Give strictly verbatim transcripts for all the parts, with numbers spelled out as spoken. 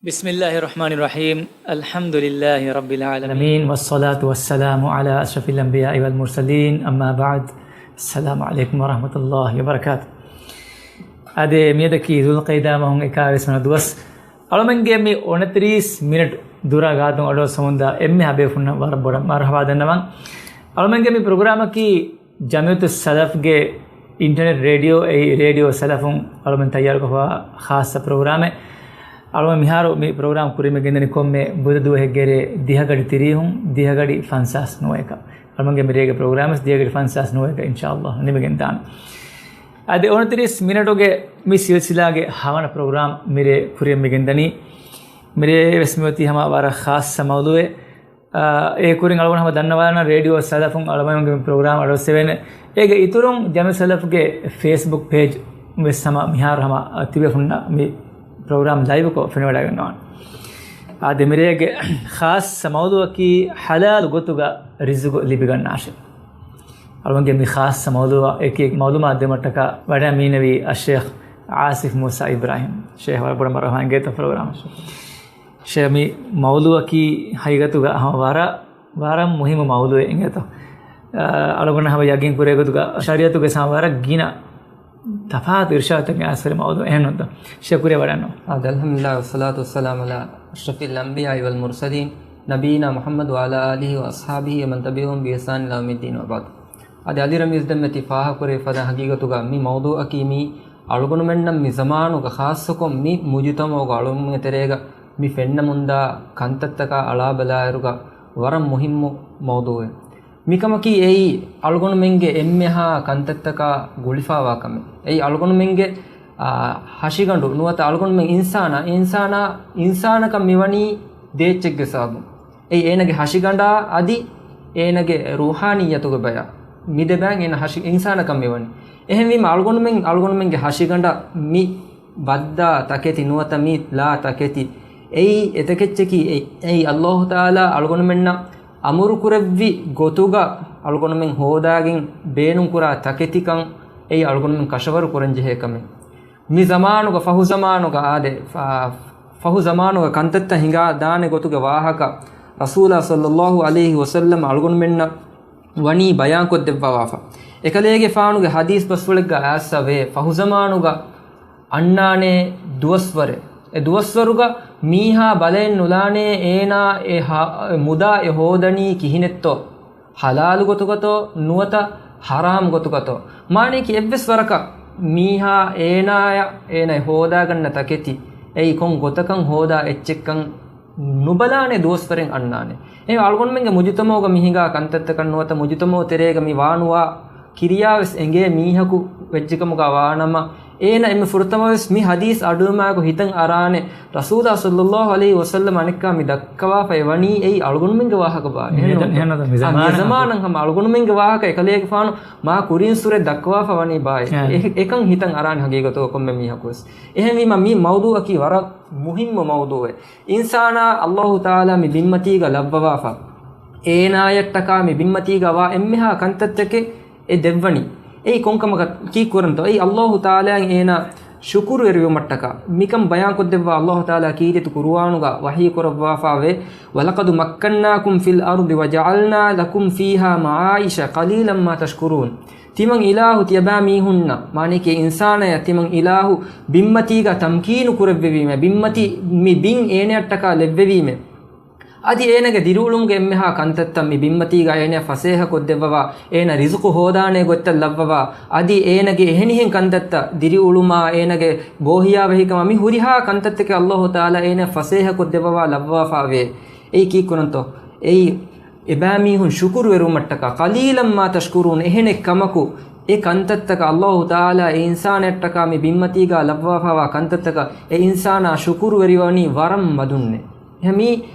بسم الله الرحمن الرحيم. الحمد لله رب العالمين، والصلاة والسلام على أشرف الأنبياء والمرسلين، أما بعد. السلام عليكم ورحمة الله وبركاته. އާދެ، މިއަދަކީ ޛުލްޤައިދާ މަހުން އެކާވީސް ވަނަ ދުވަސް. އަޅުމެންގެ މި އޮނަތިރީސް މިނެޓް ދުރާ ގާތުން އަޑުއައްސަމުންދާ އެންމެހާ ބޭފުންނަށް ވަރަށް ބޮޑަށް މަރުޙަބާ ދަންނަވަން. އަޅުމެންގެ މި ޕްރޮގްރާމަކީ ޖަމިއްޔަތުއް ސަލަފްގެ އިންޓަރނެޓް ރޭޑިއޯ، އެއީ ރޭޑިއޯ ސަލަފުން އަޅުމެން ތައްޔާރުކޮށްފައިވާ ޚާއްޞަ ޕްރޮގްރާމެއް. އަޅުމެން މިހާރު މި ޕްރޮގްރާމް ކުރިމަގެންދަނީ ކޮންމެ ބުދަ ދުވަހެއްގެ ރޭ ދިހަގަޑި ތިރީހުން، ދިހަގަޑި ފަންސާސް ނުވައެކަށް. އަޅުމެންގެ މިރޭގެ ޕްރޮގްރާމް ވެސް ދިހަގަޑި ފަންސާސް ނުވައެކަށް އިންޝާﷲ ނިމިގެން ދާނެ. އަދި އޮނަތިރީސް މިނެޓުގެ މި ސިލްސިލާގެ ހަވަނަ ޕްރޮގްރާމް މިރޭ ކުރިއަށް މިގެންދަނީ. މިރޭ ވެސް މިއޮތީ ހަމަ ވަރަށް ޚާއްޞަ މައުޟޫއެއް. އާ، އޭ ކުރިން އަޅުގަނޑު ހަމަ ދަންނަވާލަން، ރޭޑިއޯ ސަލަފުން އަޅުގަނޑުގެ މި ޕްރޮގްރާމް އަޑުއައްސެވޭނެ. އޭގެ އިތުރުން ޖަމިއްޔަތުއް ސަލަފްގެ ފޭސްބުކް ޕޭޖް ވެސް ހަމަ މިހާރު ހަމަ ތިބޭފުންނަށް މި ޕްރޮގްރާމް ލައިވްކޮށް ފެނިވަޑައިގަންނަވާނެ. އާދެ، މިރޭގެ ޚާއްޞަ މައުޟޫއަކީ ޙަލާލު ގޮތުގަ ރިޒުގު ލިބިގަންނާށޭ. އަޅުގަނޑުގެ މި ޚާއްޞަ މައުޟޫއަށް އެކި މައުލޫމާތު ދެމަށްޓަކާ ވަޑައި މީނެވީ އައްޝޭޚް އާސިފް މޫސާ އިބްރާހިމް. ޝޭޚް ވަރަށް ބޮޑަށް މަރުޙަބާ އިނގޭތޯ ޕްރޮގްރާމަށް. ޝޭޚް، މި މައުޟޫއަކީ ހަގީގަތުގަ ހަމަ ވަރަށް، ވަރަށް މުހިއްމު މައުޟޫއެއް އިނގޭތޯ. އަ، އަޅުގަނޑަށް ހަމަ ޔަގީން ކުރޭ ގޮތުގަ ޝަރީޢަތުގެ ހަމަ ވަރަށް ގިނަ ތަފާތު އިރުޝާދުތަކެއް އައިސްފައި މައުޟޫ އެހެންނުންތޯ؟ ޝޭޚް ކުރިއަށް ވަޑަންނަވާ. އާދެ، އަލްޙަމްދުލިއްލާހި، ވައްޞަލާތު ވައްސަލާމު ޢަލާ އަޝްރަފިލް އަންބިޔާއި ވަލް މުރްސަލީން، ނަބިއްޔީނާ މުޙައްމަދު ވަޢަލާ އާލިހި ވައަޞްޙާބިހި ވަމަން ތަބިޢަހުމް ބިއިޙްސާނިން އިލާ ޔައުމިއްދީން ވަބަޢްދު. އަދި އަލި ރަމީޒް ދެންމެ ތި ފާހަގަކުރެވި ފަދަ ހަގީގަތުގަ މި މައުޟޫއަކީ މީ އަޅުގަނޑުމެންނަށް މި ޒަމާނުގަ ޚާއްޞަކޮށް މި މުޖުތަމަޢުގަ އަޅުގަނޑުމެންގެ ތެރޭގަ މި ފެންނަމުންދާ ކަންތައްތަކާ އަޅާބަލާއިރުގަ ވަރަށް މުހިއްމު މައުޟޫއެއް. މިކަމަކީ އެއީ އަޅުގަނޑުމެންގެ އެންމެހާ ކަންތައްތަކާ ގުޅިފައިވާ ކަމެއް. އެއީ އަޅުގަނޑުމެންގެ، އާ، ހަށިގަނޑު ނުވަތަ އަޅުގަނޑުމެން އިންސާނާ، އިންސާނާ، އިންސާނަކަށް މިވަނީ ދޭއްޗެއްގެ ސަބަބުން. އެއީ އޭނަގެ ހަށިގަނޑާ އަދި އޭނަގެ ރޫޙާނިއްޔަތުގެ ބަޔާ. މި ދެބައިން އޭނަ ހަށި އިންސާނަކަށް މިވަނީ. އެހެންވީމަ އަޅުގަނޑުމެން، އަޅުގަނޑުމެންގެ ހަށިގަނޑަށް މި ބައްދާ ތަކެތި ނުވަތަ މި ލާ ތަކެތި އެއީ އެތަކެއްޗަކީ އެ-، އެއީ އައްލާހު ތަޢާލާ އަޅުގަނޑުމެންނަށް އަމުރުކުރެއްވި ގޮތުގަ އަޅުގަނޑުމެން ހޯދާގެން ބޭނުންކުރާ ތަކެތިކަން އެއީ އަޅުގަނޑުމެން ކަށަވަރު ކުރަންޖެހޭ ކަމެއް. މި ޒަމާނުގަ ފަހު ޒަމާނުގަ އާދެ، ފަ-، ފަހު ޒަމާނުގަ ކަންތައްތައް ހިނގާ ދާނެ ގޮތުގެ ވާހަކަ ރަސޫލާ ޞައްލައްލާހު ޢަލައިހި ވަސައްލަމަ އަޅުގަނޑުމެންނަށް ވަނީ ބަޔާންކޮށްދެއްވާފަ. އެކަލޭގެފާނުގެ ޙަދީޘް ބަސްފުޅެއްގަ އައިސްފަވޭ، ފަހުޒަމާނުގަ އަންނާނޭ ދުވަސްވަރެއް. އެ ދުވަސްވަރުގަ މީހާ ބަލައެއް ނުލާނޭ އޭނާ އެ ހާ-، އެ މުދާ އެ ހޯދަނީ ކިހިނެއްތޯ؟ ޙަލާލު ގޮތުގަތޯ ނުވަތަ ޙަރާމް ގޮތުގަތޯ؟ މާނަޔަކީ އެއްވެސް ވަރަކަށް މީހާ އޭނާޔަށް އޭނާ ހޯދާގަންނަ ތަކެތި އެއީ ކޮން ގޮތަކަށް ހޯދާ އެއްޗެއްކަން ނުބަލާނެ ދުވަސްވަރެއް އަންނާނެ. އެހެން އަޅުގަނޑުމެންގެ މުޖުތަމަޢުގަ މި ހިނގާ ކަންތައްތަކަށް ނުވަތަ މުޖުތަމަޢު ތެރޭގަ މި ވާނުވާ ކިރިޔާވެސް އެނގޭ މީހަކު ވެއްޖެކަމުގަ ވާނަމަ، އޭނަ އެންމެ ފުރަތަމަވެސް މި ޙަދީޘް އަޑުއެމާއެކު ހިތަށް އަރާނެ، ރަސޫލާ ޞައްލައްލާހު ޢަލައިހި ވަސައްލަމަ އަނެއްކާ މި ދައްކަވާފައި ވަނީ އެއީ އަޅުގަނޑުމެންގެ ވާހަކަބާ؟ އެހެން ނޫންތަ؟ އެހެން ނޫންތަ؟ މި އާ، މި ޒަމާނަށް ޒަމާނަށް ހަމަ އަޅުގަނޑުމެންގެ ވާހަކަ އެކަލޭގެފާނު މާ ކުރިން ސުރެ ދައްކަވާފަ ވަނީ ބާއޭ. އެ-، އެކަން ހިތަށް އަރާނެ ހަގީގަތުގަ ކޮންމެ މީހަކުވެސް. އެހެންވީމަ މި މައުޟޫއަކީ ވަރަށް މުހިއްމު މައުޟޫއެއް. އިންސާނާ އައްލާހު ތަޢާލާ މި ބިންމަތީގަ ލައްވަވާފަ، އޭނާޔަށްޓަކާ މި ބިންމަތީގަ ވާ އެންމެހާ ކަންތައްތަކެއް އެ ދެއްވަނީ. އެއީ ކޮންކަމަކަށް ކީއްކުރަންތޯ؟ އެއީ އައްލާހު ތަޢާލާއަށް އޭނާ ޝުކުރުވެރިވުމަށްޓަކާ. މިކަން ބަޔާންކޮށްދެއްވާ އައްލާހު ތަޢާލާ ކީރިތި ޤުރުއާނުގަ ވަޙީކުރައްވާފައިވޭ، وَلَقَدْ مَكَّنَّاكُمْ فِي الْأَرْضِ وَجَعَلْنَا لَكُمْ فِيهَا مَعَائِشَ قَلِيلًا مَا تَشْكُرُونَ. ތިމަން އިލާހު ތިޔަބައިމީހުންނަށް، މާނަޔަކީ އިންސާނާޔަށް ތިމަން އިލާހު ބިންމަތީގަ ތަމްކީނު ކުރެއްވެވީމޭ، ބިންމަތި މި ބިން އޭނަޔަށްޓަކާ ލެއްވެވީމޭ. އަދި އޭނަގެ ދިރިއުޅުމުގެ އެންމެހާ ކަންތައްތައް މި ބިންމަތީގަ އޭނަޔަށް ފަސޭހަ ކޮށްދެއްވަވާ، އޭނަ ރިޒުޤު ހޯދާނޭ ގޮތްތައް ލައްވަވާ، އަދި އޭނަގެ އެހެނިހެން ކަންތައްތައް ދިރިއުޅުމާ، އޭނަގެ ބޯހިޔާވެހިކަމާ، މި ހުރިހާ ކަންތައްތަކެއް އައްލާހު ތަޢާލާ އޭނަޔަށް ފަސޭހަ ކޮށްދެއްވަވާ ލައްވާފައިވޭ. އެއީ ކީއްކުރަންތޯ؟ އެއީ އެބައިމީހުން ޝުކުރުވެރިވުމަށްޓަކާ، قَلِيلًا مَا تَشْكُرُونَ، އެހެނެއް ކަމަކު، އެ ކަންތައްތަކަށް އައްލާހު ތަޢާލާ އެ އިންސާނައަށްޓަކާ މި ބިންމަތީގަ ލައްވާފައިވާ ކަންތައްތަކަށް އެ އިންސާނާ ޝުކުރުވެރިވަނީ ވަރަށް މަދުންނޭ. އެހެން މީ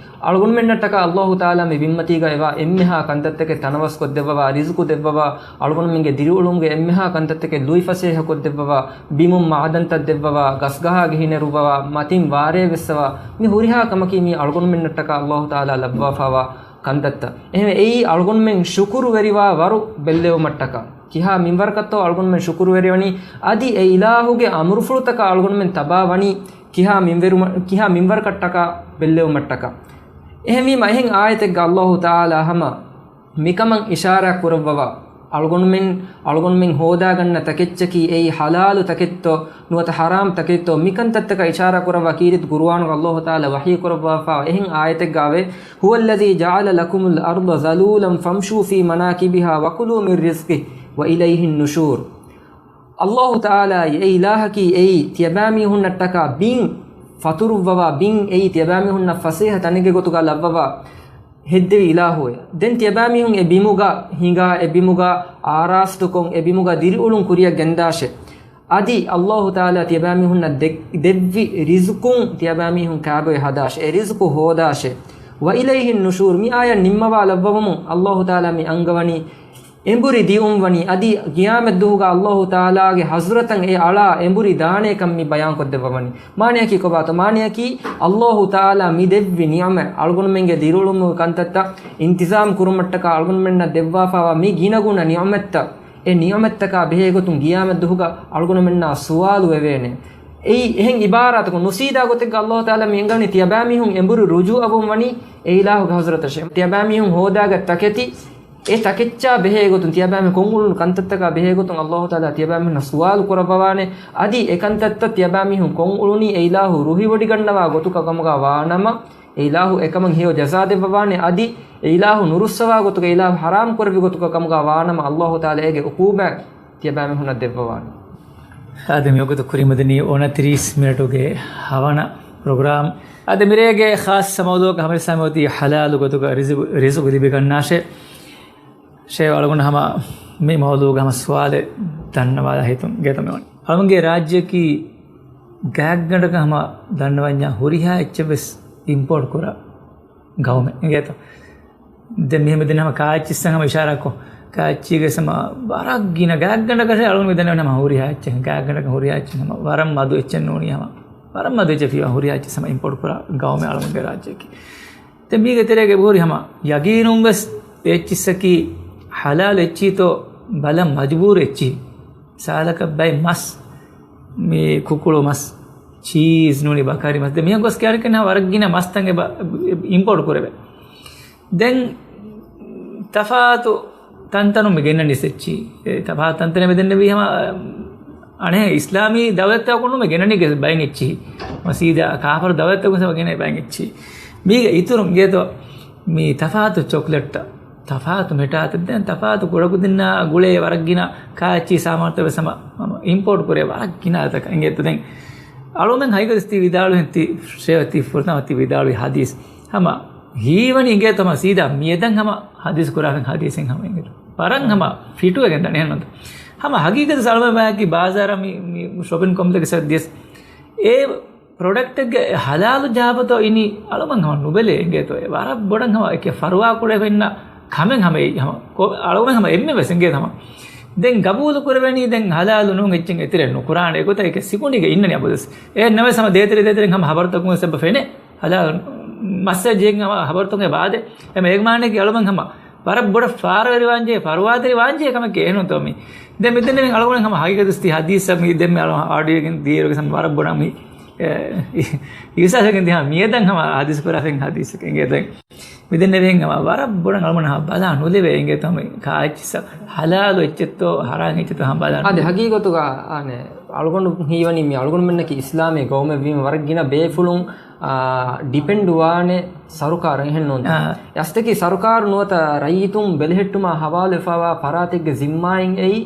އަޅުގަނޑުމެންނަށްޓަކާ އައްލާހު ތަޢާލާ މި ބިންމަތީގަ އެވާ އެންމެހާ ކަންތައްތަކެއް ތަނަވަސްކޮށްދެއްވަވާ، ރިޒުޤު ދެއްވަވާ، އަޅުގަނޑުމެންގެ ދިރިއުޅުމުގެ އެންމެހާ ކަންތައްތަކެއް ލުއިފަސޭހަ ކޮށްދެއްވަވާ، ބިމުން މަޢުދަންތައް ދެއްވަވާ، ގަސްގަހާގެ ހިނެރުއްވަވާ، މަތިން ވާރޭ ވެއްސަވާ، މި ހުރިހާ ކަމަކީ މީ އަޅުގަނޑުމެންނަށްޓަކާ އައްލާހު ތަޢާލާ ލައްވާފައިވާ ކަންތައްތައް. އެހެންވެ، އެއީ އަޅުގަނޑުމެން ޝުކުރުވެރިވާ ވަރު ބެއްލެވުމަށްޓަކާ. ކިހާ މިންވަރަކަށްތޯ އަޅުގަނޑުމެން ޝުކުރުވެރިވަނީ؟ އަދި އެ އިލާހުގެ އަމުރުފުޅުތަކަށް އަޅުގަނޑުމެން ތަބާ ވަނީ ކިހާ މިންވެރުމަ-، ކިހާ މިންވަރަކަށްޓަކާ ބެއްލެވުމަށްޓަކާ. އެހެންވީމަ، އެހެން އާޔަތެއްގަ އައްލާހު ތަޢާލާ ހަމަ މިކަމަށް އިޝާރާތް ކުރައްވަވާ، އަޅުގަނޑުމެން، އަޅުގަނޑުމެން ހޯދާގަންނަ ތަކެއްޗަކީ އެއީ ޙަލާލު ތަކެއްތޯ ނުވަތަ ޙަރާމް ތަކެއްތޯ، މިކަންތައްތަކަށް އިޝާރާތް ކުރައްވާ ކީރިތި ޤުރުއާނުގަ އައްލާހު ތަޢާލާ ވަޙީ ކުރައްވާފާވާ އެހެން އާޔަތެއްގައިވޭ، هو الذي جعل لكم الأرض ذلولا فامشوا في مناكبها وكلوا من رزقه وإليه النشور. އައްލާހު ތަޢާލާ އެ އިލާހަކީ އެއީ ތިޔަބައިމީހުންނަށްޓަކާ ބިން ފަތުރުއްވަވާ، ބިން އެއީ ތިޔަބައިމީހުންނަށް ފަސޭހަ ތަނެއްގެ ގޮތުގަ ލައްވަވާ ހެއްދެވި އިލާހުއެއް. ދެން ތިޔަބައިމީހުން އެ ބިމުގަ ހިނގާ، އެ ބިމުގަ އާރާސްތުކޮށް، އެ ބިމުގަ ދިރިއުޅުން ކުރިއަށް ގެންދާށޭ. އަދި އައްލާހު ތަޢާލާ ތިޔަބައިމީހުންނަށް ދެ-، ދެއްވި ރިޒުޤުން ތިޔަބައިމީހުން ކާބޮއެ ހަދާށޭ. އެ ރިޒުޤު ހޯދާށޭ. وإليه النشور، މި އާޔަތް ނިންމަވާ ލައްވަވަމުން އައްލާހު ތަޢާލާ މި އަންގަވަނީ އެނބުރި ދިއުން ވަނީ، އަދި ޤިޔާމަތްދުވުގަ އައްލާހު ތަޢާލާގެ ޙަޟްރަތަށް އެ އަޅާ އެނބުރި ދާނޭކަން މި ބަޔާންކޮށްދެއްވަވަނީ. މާނަޔަކީ ކޮބާތޯ؟ މާނަޔަކީ އައްލާހު ތަޢާލާ މި ދެއްވި ނިޢުމަތް، އަޅުގަނޑުމެންގެ ދިރިއުޅުމުގެ ކަންތައްތައް އިންތިޒާމް ކުރުމަށްޓަކާ އަޅުގަނޑުމެންނަށް ދެއްވާފާވާ މި ގިނަގުނަ ނިޢުމަތްތައް، އެ ނިޢުމަތްތަކާ ބެހޭގޮތުން ޤިޔާމަތްދުވުގަ އަޅުގަނޑުމެންނާ ސުވާލު ވެވޭނެ. އެއީ އެހެން އިބާރާތަކުން ނުސީދާ ގޮތެއްގަ އައްލާހު ތަޢާލާ މި އަންގަނީ ތިޔަބައިމީހުން އެނބުރި ރުޖޫޢަވުން ވަނީ އެ އިލާހުގެ ޙަޟްރަތަށޭ. ތިޔަބައިމީހުން ހޯދާގަތް ތަކެތި، އެ ތަކެއްޗާ ބެހޭގޮތުން، ތިޔަބައިމީހުން ކޮށްއުޅުނު ކަންތައްތަކާ ބެހޭގޮތުން އައްލާހު ތަޢާލާ ތިޔަބައިމީހުންނަށް ސުވާލު ކުރައްވަވާނެ. އަދި އެ ކަންތައްތައް ތިޔަބައިމީހުން ކޮށްއުޅުނީ އެ އިލާހު ރުހިވޮޑިގަންނަވާ ގޮތުގަ ކަމުގަ ވާނަމަ، އެ އިލާހު އެކަމަށް ހެޔޮ ޖަޒާ ދެއްވަވާނެ. އަދި އެ އިލާހު ނުރުއްސަވާ ގޮތުގަ، އިލާހު ޙަރާމް ކުރެއްވި ގޮތުގަ ކަމުގަ ވާނަމަ، އައްލާހު ތަޢާލާ އޭގެ ޢުޤޫބާތް ތިޔަބައިމީހުންނަށް ދެއްވަވާނެ. އާދެ، މިވަގުތު ކުރިމަދަނީ އޮނަތިރީސް މިނެޓުގެ ހަވަނަ ޕްރޮގްރާމް. އާދެ، މިރޭގެ ޚާއްޞަ މައުޟޫޢަކަށް ހަމަޖައްސާމަ އޮތީ ޙަލާލު ގޮތުގަ ރިޒު-، ރިޒުޤު ލިބިގަންނާށޭ. ޝޭޚް އަޅުގަނޑު ހަމަ މި މައުޟޫޢުގަ ހަމަ ސުވާލެއް ދަންނަވާލާ ހިތުން ގޭތަ މިވަނީ. އަޅުގަނޑުގެ ރާއްޖެއަކީ ގާތްގަނޑަކަށް ހަމަ ދަންނަވަންޏާ ހުރިހާ އެއްޗެއް ވެސް އިމްޕޯޓް ކުރާ ގައުމެއް އިނގޭތަ؟ ދެން މިހެން މިދެން ހަމަ ކާއެއްޗިއްސަށް ހަމަ އިޝާރާކޮށް، ކާއެއްޗީގެ ހަމަ ވަރަށް ގިނަ ގާތްގަނޑަކަށޭ އަޅުގަނޑު މިދެންނެވި ހަމަ ހުރިހާ އެއްޗެއް، ގާތްގަނޑަކަށް ހުރިހާ އެއްޗެއް ހަމަ ވަރަށް މަދު އެއްޗެއް ނޫނީ ހަމަ ވަރަށް މަދު އެއްޗެއް ފިޔާ ހުރިހާ އެއްޗެއް ހަމަ އިމްޕޯޓް ކުރާ ގައުމެއް އަޅުގަނޑުގެ ރާއްޖެއަކީ. ދެން މީގެ ތެރޭގަ އެބަހުރި ހަމަ ޔަގީނުން ވެސް އެއްޗިއްސަކީ ޙަލާލު އެއްޗީތޯ ބަލަން މަޖުބޫރު އެއްޗިހި. ސާލަކަށް ބައެއް މަސް، މި ކުކުޅު މަސް، ޗީޒް ނޫނީ ބަކަރި މަސް. ދެން މިހެން ގޮސް ކިޔާނެ ކަން ވަރަށް ގިނަ މަސްތައް އެބަ އިމްޕޯޓް ކުރެވޭ. ދެން ތަފާތު ތަންތަނުން މި ގެންނަނީ އެއްޗިހި. އެ ތަފާތު ތަންތަނެއް މި ދެންނެވީ ހަމަ، އަނެއް އިސްލާމީ ދައުލަތްތަކުން ނޫން މި ގެންނަނީ ގެ-، ބައެއް އެއްޗިހި. މަސީދާ ކާފަރު ދައުލަތްތަކުން ސަބަ ގެނެ ބައެއް އެއްޗިހި. މީގެ އިތުރުން ގޭތޯ މި ތަފާތު ޗޮކްލެޓްތައް، ތަފާތު މިޓާތައް، ދެން ތަފާތު ކުޑަކުދިންނާ ގުޅޭ ވަރަށް ގިނަ ކާއެއްޗިހި ސާމާނުތައް ވެސް ހަމަ، ހަމަ އިމްޕޯޓް ކުރޭ ވަރަށް ގިނަ އަދަދަކަށް އިނގޭތޯ. ދެން އަޅުމެން ހަގީގަތަށް ތި ވިދާޅުވިހެން ތި ޝޭޚް ތި ފުރަތަމަ ތި ވިދާޅުވި ޙަދީޘް ހަމަ ހީވަނީ އިނގޭތޯ ހަމަ ސީދާ މިއަދަށް ހަމަ ޙަދީޘް ކުރާފިން ޙަދީޘެއް ހަމަ އިނގޭތޯ. ވަރަށް ހަމަ ފިޓުވެގެން ދާނެ އެހެންނުންތަ؟ ހަމަ ހަގީގަތަށް ސަޅުމެ ބަޔަކީ ބާޒާރަށް މި، މި ޝޮޕިން ކޮމްޕްލެކްސް ދިޔަސް އެ ޕްރޮޑަކްޓެއްގެ ޙަލާލު ޖާބަތޯ އިނީ އަޅުމެން ހަމަ ނުބެލޭ އިނގޭތޯ. އެ ވަރަށް ބޮޑަށް ހަމަ އެކެ ފަރުވާ ކުރެވެންނަ ކަމެއް ހަމަ އެއީ ހަމަ ކޮ-، އަޅުމެން ހަމަ އެންމެ ވެސް އިނގޭ ހަމަ. ދެން ގަބޫލު ކުރެވެނީ ދެން ޙަލާލު ނޫން އެއްޗެއް އެތެރެ ނުކުރާނެ ގޮތަށް އެކެ ސިކުނޑީގަ އިންނަނީ އަބަދުވެސް. އެ ނަމަވެސް ހަމަ ދޭތެރެ ދޭތެރެން ހަމަ ހަބަރުތަކުން ވެސް އެބަ ފެނޭ. ހަލާލު މައްސަލަ ޖެހިގެން ހަމަ ހަބަރުތަކުން އެބަ އާދޭ. އެމަ އޭގެ މާނައަކީ އަޅުމެން ހަމަ ވަރަށް ބޮޑަށް ފާރަވެރިވާންޖެހޭ، ފަރުވާތެރިވާންޖެހޭ ކަމެކޭ އެހެންނުތޯ މީ. ދެން މިދެންނެވި އަޅުގަނޑު ހަމަ ހަގީގަތު ތި ހަދީސް މި ދެންމެ އަޅު އާޑިއޯގެން ދިޔައިރުގެ ހަމަ ވަރަށް ބޮޑަށް މި، އެ، އިހްސާސްވެގެން ދިޔަ މިއަދަށް ހަމަ ހަދީސް ކުރާފިން ހަދީސް އިނގޭ ދެން. މިދެންނެވިހެން ހަމަ ވަރަށް ބޮޑަށް އަޅުގަނޑު ހަމަ ބަލާ ނުލެވޭ އިނގޭ ތަ ހަމަ ކާއެއްޗިއްސަށް ހަލާލު އެއްޗެއްތޯ ހަރާން އެއްޗެއްތޯ ހަމަ ބަލާ އާދެ ނުލެވޭ. ހަގީގަތުގަ އާނެ އަޅުގަނޑު ހީވަނީ މި އަޅުގަނޑުމެންނަކީ އިސްލާމީ ގައުމެއް ވީމަ ވަރަށް ގިނަ ބޭފުޅުން، އާ، ޑިޕެންޑް ވާނެ ސަރުކާރަށް އެހެން ނޫންތަ؟ އާ. އަސްތަކީ ސަރުކާރު ނުވަތަ ރައްޔިތުން ބެލެހެއްޓުމާ ހަވާލުވެފަވާ ފަރާތެއްގެ ޒިންމާއިން އެއީ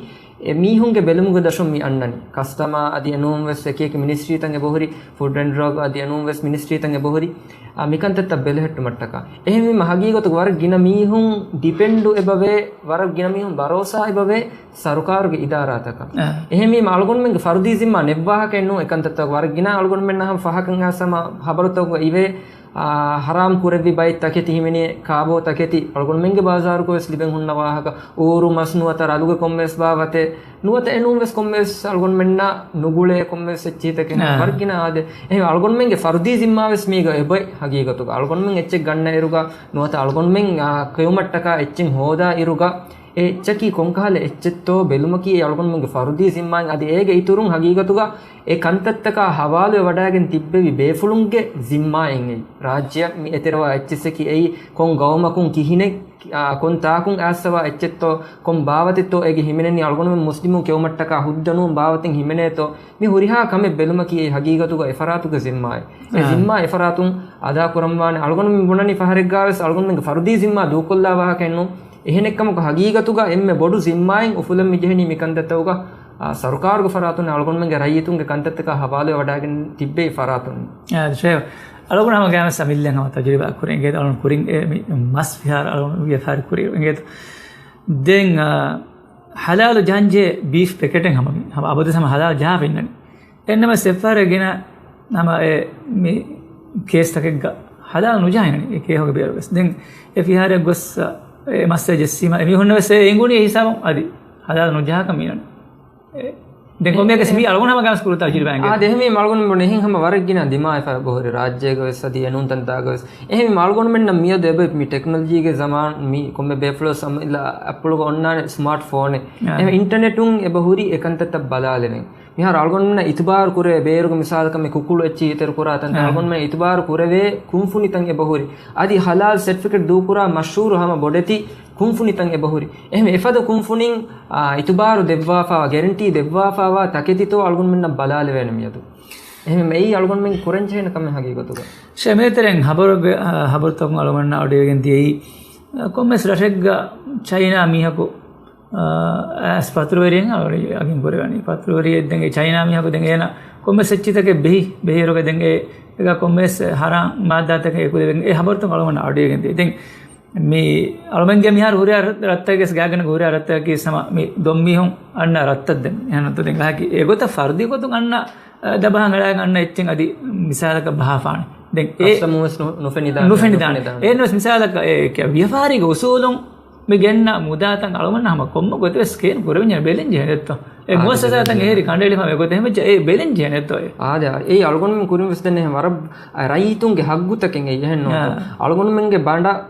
އެ މީހުންގެ ބެލުމުގެ ދަށުން މި އަންނަނީ. ކަސްޓަމާ އަދި އެނޫން ވެސް އެކިއެކި މިނިސްޓްރީތައް އެބަހުރި، ފުޑް އެންޑް ޑްރަގް އަދި އެނޫން ވެސް މިނިސްޓްރީތައް އެބަހުރި، އާ، މިކަންތައްތައް ބެލެހެއްޓުމަށްޓަކާ. އެހެންވީމަ ހަގީގަތުގަ ވަރަށް ގިނަ މީހުން ޑިޕެންޑު އެބަވޭ، ވަރަށް ގިނަ މީހުން ބަރޯސާ އެބަވޭ ސަރުކާރުގެ އިދާރާތަކަށް. އާ. އެހެންވީމަ އަޅުގަނޑުމެންގެ ފަރުދީ ޒިންމާ ނެއްވާހަކައެއް ނޫން އެކަންތައްތައް ވަރަށް ގިނަ އަޅުގަނޑުމެންނަށް ހަމަ ފަހަކަށް އައިސް ހަމަ ހަބަރުތަކުގަ އިވޭ. އާ، ހަރާމް ކުރެއްވި ބައެއް ތަކެތި ހިމެނޭ، ކާބޯ ތަކެތި އަޅުގަނޑުމެންގެ ބާޒާރުގަ ވެސް ލިބެން ހުންނަ ވާހަކަ، އޫރު މަސް ނުވަތަ ރަލުގެ ކޮންމެވެސް ބާވަތެއް ނުވަތަ އެނޫން ވެސް ކޮންމެވެސް އަޅުގަނޑުމެންނަށް ނުގުޅޭ ކޮންމެވެސް އެއްޗިހިތަކެއް އާ. ވަރަށް ގިނަ އާދެ. އެހެން އަޅުގަނޑުމެންގެ ފަރުދީ ޒިންމާ ވެސް މީގަ އެބައި ހަގީގަތުގަ. އަޅުގަނޑުމެން އެއްޗެއް ގަންނަ އިރުގަ ނުވަތަ އަޅުގަނޑުމެން، އާ، ކެއުމަށްޓަކާ އެއްޗެއް ހޯދާ އިރުގަ އެއްޗަކީ ކޮންކަހަލަ އެއްޗެއްތޯ ބެލުމަކީ އެ އަޅުގަނޑުމެންގެ ފަރުދީ ޒިންމާއިން. އަދި އޭގެ އިތުރުން ހަގީގަތުގަ އެ ކަންތައްތަކާ ހަވާލުވެ ވަޑައިގެން ތިއްބެވި ބޭފުޅުންގެ ޒިންމާއިން އެއީ. ރާއްޖެއަށް މި އެތެރެވާ އެއްޗިއްސަކީ އެއީ ކޮން ގައުމަކުން ކިހިނެއް، އާ، ކޮން ތާކުން އައިސްފަވާ އެއްޗެއްތޯ، ކޮން ބާވަތެއްތޯ އޭގެ ހިމެނެނީ އަޅުގަނޑުމެން މުސްލިމުން ކެއުމަށްޓަކާ ހުއްދަ ނޫން ބާވަތެއް ހިމެނޭތޯ، މި ހުރިހާ ކަމެއް ބެލުމަކީ އެ ހަގީގަތުގަ އެފަރާތުގެ ޒިންމާއެއް. އެ އާ. ޒިންމާ އެފަރާތުން އަދާކުރަންވާނެ. އަޅުގަނޑު މި ބުނަނީ ފަހަރެއްގާވެސް އަޅުގަނޑުމެންގެ ފަރުދީ ޒިންމާ ދޫކޮށްލާ ވާހަކައެއްނު. އެހެނެއްކަމަކު ހަގީގަތުގަ އެންމެ ބޮޑު ޒިންމާއިން އުފުލަން މި ޖެހެނީ މި ކަންތައްތަކުގަ، އާ، ސަރުކާރުގެ ފަރާތުން އަޅުގަނޑުމެންގެ ރައްޔިތުންގެ ކަންތައްތަކާ ހަވާލުވެ ވަޑައިގެން ތިއްބެވި ފަރާތުން. އާ، ޝޭވް. އަޅުގަނޑު ހަމަ ގާމެސް އަމިއްލައިން ހަމަ ތަޖުރިބާ ކުރި އިނގޭތަ އަޅުން ކުރިން އެ މި މަސް ފިހާރަ އަޅުން ވިޔަފާރި ކުރި އިނގޭތަ. ދެން، އާ، ހަލާލު ޖަހަންޖެ ބީފް ޕެކެޓެއް ހަމަ މި ހަމަ އަބަދު ހަމަ ހަލާލު ޖަހާފަ އިންނަނީ. އެންނަމަ ސެފާރެ ގިނަ ހަމަ އެ މި ކޭސްތަކެއްގަ ހަލާލު ނުޖަހާ އިންނަނީ އެ ކޭހުގެ ބޭރު ވެސް. ދެން އެ ފިހާރަ ގޮސް އެ މައްސަ ޖެއްސީމަ އެ މީހުންނަށް ވެސް އެ އެނގުނީ އެ ހިސާބުން އަދި ހަލާލު ނުޖަހާކަށް މި އިންނަނީ. ދެން ކޮންމެއަކަސް މީ އަޅުގަނޑު ހަމަ ގާސް ކުރު ތަޖުރިބާ އިނގޭ. އާ، ދެހެމީ އަޅުގަނޑު ބުނެ އެހެން ހަމަ ވަރަށް ގިނަ ދިމާވެފަ އެބަހުރި ރާއްޖޭގަ ވެސް އަދި އެނޫންތަންތާގަ ވެސް. އެހެން އަޅުގަނޑުމެންނަށް މިއަދު އެބަ މި ޓެކްނޮލޮޖީގެ ޒަމާން މި ކޮންމެ ބޭފުޅަސް އަމިއްލަ އަތްޕުޅުގަ އޮންނާނެ ސްމާޓް ފޯނެއް. އާ. އެހެން އިންޓަނެޓުން އެބަހުރި އެކަންތައްތައް ބަލާލެވެން. މިހާރު އަޅުގަނޑުމެންނަށް އިތުބާރު ކުރޭ ބޭރުގެ މިސާލަކަށް މި ކުކުޅު އެއްޗިހި އިތުރު ކުރާ ތަންތަން އާ. އަޅުގަނޑުމެން އިތުބާރު ކުރެވޭ ކުންފުނިތައް އެބަހުރި. އަދި ހަލާލް ސެޓްފިކެޓް ދޫކުރާ މަޝްހޫރު ހަމަ ބޮޑެތި ކުންފުނިތައް އެބަހުރި. އެހެން އެފަދަ ކުންފުނިން، އާ، އިތުބާރު ދެއްވާފާވާ، ގެރެންޓީ ދެއްވާފާވާ ތަކެތިތޯ އަޅުގަނޑުމެންނަށް ބަލާލެވޭނެ މިއަދު. އެހެން އެއީ އަޅުގަނޑުމެން ކުރަންޖެހޭނެ ކަމެއް ހަގީގަތުގަ. ޝޭ، މޭތެރެން ހަބަރުގެ، އާ، ހަބަރުތަކުން އަޅުގަނޑަށް އަޑުއިވިގެން ދިޔައީ، އާ، ކޮންމެސް ރަށެއްގަ ޗައިނާ މީހަކު، އާ، އައިސް ފަތުރުވެރިއެއް އަޅުގަނޑު އަގިން ކުރެވޭނީ. ފަތުރުވެރިއެއް ދެން އެ ޗައިނާ މީހަކު ދެން އޭނަ ކޮންމެސް އެއްޗިތަކެއް ބެހި، ބެހިއިރުގަ ދެން އެ، އޭގަ ކޮންމެސް ހަރާން މާއްދާތަކެއް އެކުލެވެން އެ ހަބަރުތައް އަޅުގަނޑަށް އަޑުއިވިގެން ދިޔަ. ދެން މި އަޅުމެންގެ މިހާރު ހުރިހާ ރަށްތަކެއް ގާގަނޑަކަށް ހުރިހާ ރަށްތަކަކީ ހަމަ މި ދޮންމީހުން އަންނަ ރަށްތައް ދެން. އެހެން ދެން އެއްގޮތަށް ފަރުދީ ގޮތުން އަންނަ، އަ، ދަބަހަން އަޅާގެން އަންނަ އެއްޗެއް އަދި މިސާލަކަށް ބަހާފާނެ. ދެން އެ އަސްލަމުވެސް ނު-، ނުފެނިދާނެ. ނުފެނިދާނެ. ނުފެނިދާނެ. އެއްނުވެސް މިސާލަކަށް އެ ކެ-، ވިޔަފާރީގެ އުސޫލުން މި ގެންނަ މުދާތައް އަޅުގަނޑަށް ހަމަ ކޮންމެ ގޮތެއް ވެސް ކޭން ކުރެވިންޏާ ބެލެން ޖެހޭނެތޯ. އެ އާ، މުއައްސަސާތައް ބެލެން އެހެރި ކަނޑައެޅިފަ އެ ގޮތެއް ހަމަޖެއްޔާ އެ ބެލެން ޖެހޭނެތޯ އެ. އާދެ، އެއީ އަޅުގަނޑުމެން ކުރިން ވެސް ދެން އެހެން ވަރަށް ރައްޔިތުންގެ ހައްގުތަކެއް އެއީ އެހެން ނޫންތޯ. އާ. އަޅުގަނޑުމެންގެ ބަނޑަށް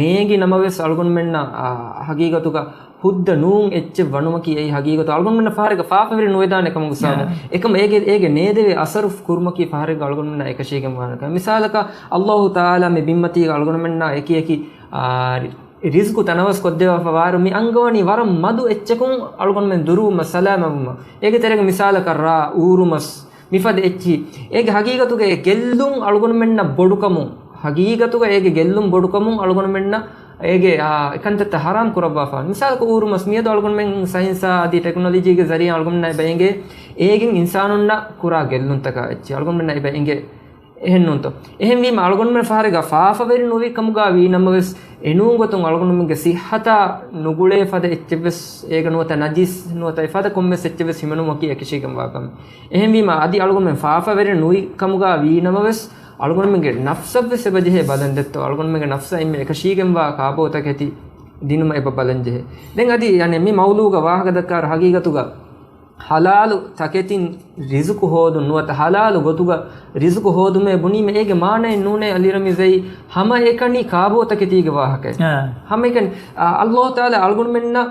ނޭނގި ނަމަވެސް އަޅުގަނޑުމެންނަށް، އާ، ހަގީގަތުގަ ހުއްދަ ނޫން އެއްޗެއް ވަނުމަކީ އެއީ ހަގީގަތު އަޅުގަނޑުމެންނަށް ފަހަރެއްގަ ފާފަވެރި ނުވެދާނެ ކަމުގެ ސަބަބުން. އާ. އެކަމަ އޭގެ، އޭގެ ނޭދެވޭ އަސަރު ކުރުމަކީ ފަހަރެއްގަ އަޅުގަނޑުމެންނަށް އެކަށީގެން ވާނެ ކަމެއް. މިސާލަކަށް އައްލާހު ތަޢާލާ މި ބިންމަތީގަ އަޅުގަނޑުމެންނާ އެކި އެކި، އާ، ރި-، ރިޒްޤު ތަނަވަސް ކޮށްދެއްވާފަ ވާއިރު މި އަންގަވަނީ ވަރަށް މަދު އެއްޗަކުން އަޅުގަނޑުމެން ދުރުވުމަށް ސަލާމަތްވުމަށް. އޭގެ ތެރޭގަ މިސާލަކަށް ރާ، އޫރުމަސް، މިފަދަ އެއްޗިހި. އޭގެ ހަގީގަތުގަ އެ ގެއްލުން އަޅުގަނޑުމެންނަށް ބޮޑުކަމުން، ހަގީގަތުގަ އޭގެ ގެއްލުން ބޮޑުކަމުން އަޅުގަނޑުމެންނަށް އޭގެ، އާ، އެކަންތައްތައް ހަރާމް ކުރައްވާފާނެ. މިސާލަކަށް އޫރުމަސް މިއަދު އަޅުގަނޑުމެން ސައިންސާ އަދި ޓެކްނޮލޮޖީގެ ޒަރީއާ އަޅުގަނޑުމެންނަށް އެބަ އެނގޭ އޭގެން އިންސާނުންނަށް ކުރާ ގެއްލުންތަކާ އެއްޗެއް. އަޅުގަނޑުމެންނަށް އެބަ އެނގޭ. އެހެންނޫންތޯ؟ އެހެންވީމަ އަޅުގަނޑުމެން ފަހަރެއްގަ ފާފަވެރި ނުވި ކަމުގަ ވީ ނަމަވެސް، އެނޫން ގޮތުން އަޅުގަނޑުމެންގެ ސިއްހަތާ ނުގުޅޭ ފަދަ އެއްޗެއްވެސް އޭގަ ނުވަތަ ނަޖިސް ނުވަތަ އެފަދަ ކޮންމެސް އެއްޗެއްވެސް ހިމެނުމަކީ އެކަށީގެންވާ ކަމެއް. އެހެންވީމަ އަދި އަޅުގަނޑުމެން ފާފަވެރި ނުވި ކަމުގަ ވީ ނަމަވެސް، އަޅުގަނޑުމެންގެ ނަފްސަށްވެސް އެބަ ޖެހޭ ބަލަން ދެއްތޯ، އަޅުގަނޑުމެންގެ ނަފްސަށް އެންމެ އެކަށީގެންވާ ކާބޯތަކެތި ދިނުމަށް އެބަ ބަލަން ޖެހޭ. ދެން އަދި އަނެއް މި މައުޟޫގަ ވާހަކަ ދައްކާއިރު ހަގީގަތުގަ ހަލާލު ތަކެތިން ރިޒުޤު ހޯދުން ނުވަތަ ހަލާލު ގޮތުގަ ރިޒުޤު ހޯދުމޭ ބުނީމަ އޭގެ މާނައެއް ނޫނޭ އަލީ ރަމީޒް އެއީ ހަމައެކަނި ކާބޯތަކެތީގެ ވާހަކައެއް. އާ. ހަމައެކަނި، އާ، އައްލާހު ތަޢާލާ އަޅުގަނޑުމެންނަށް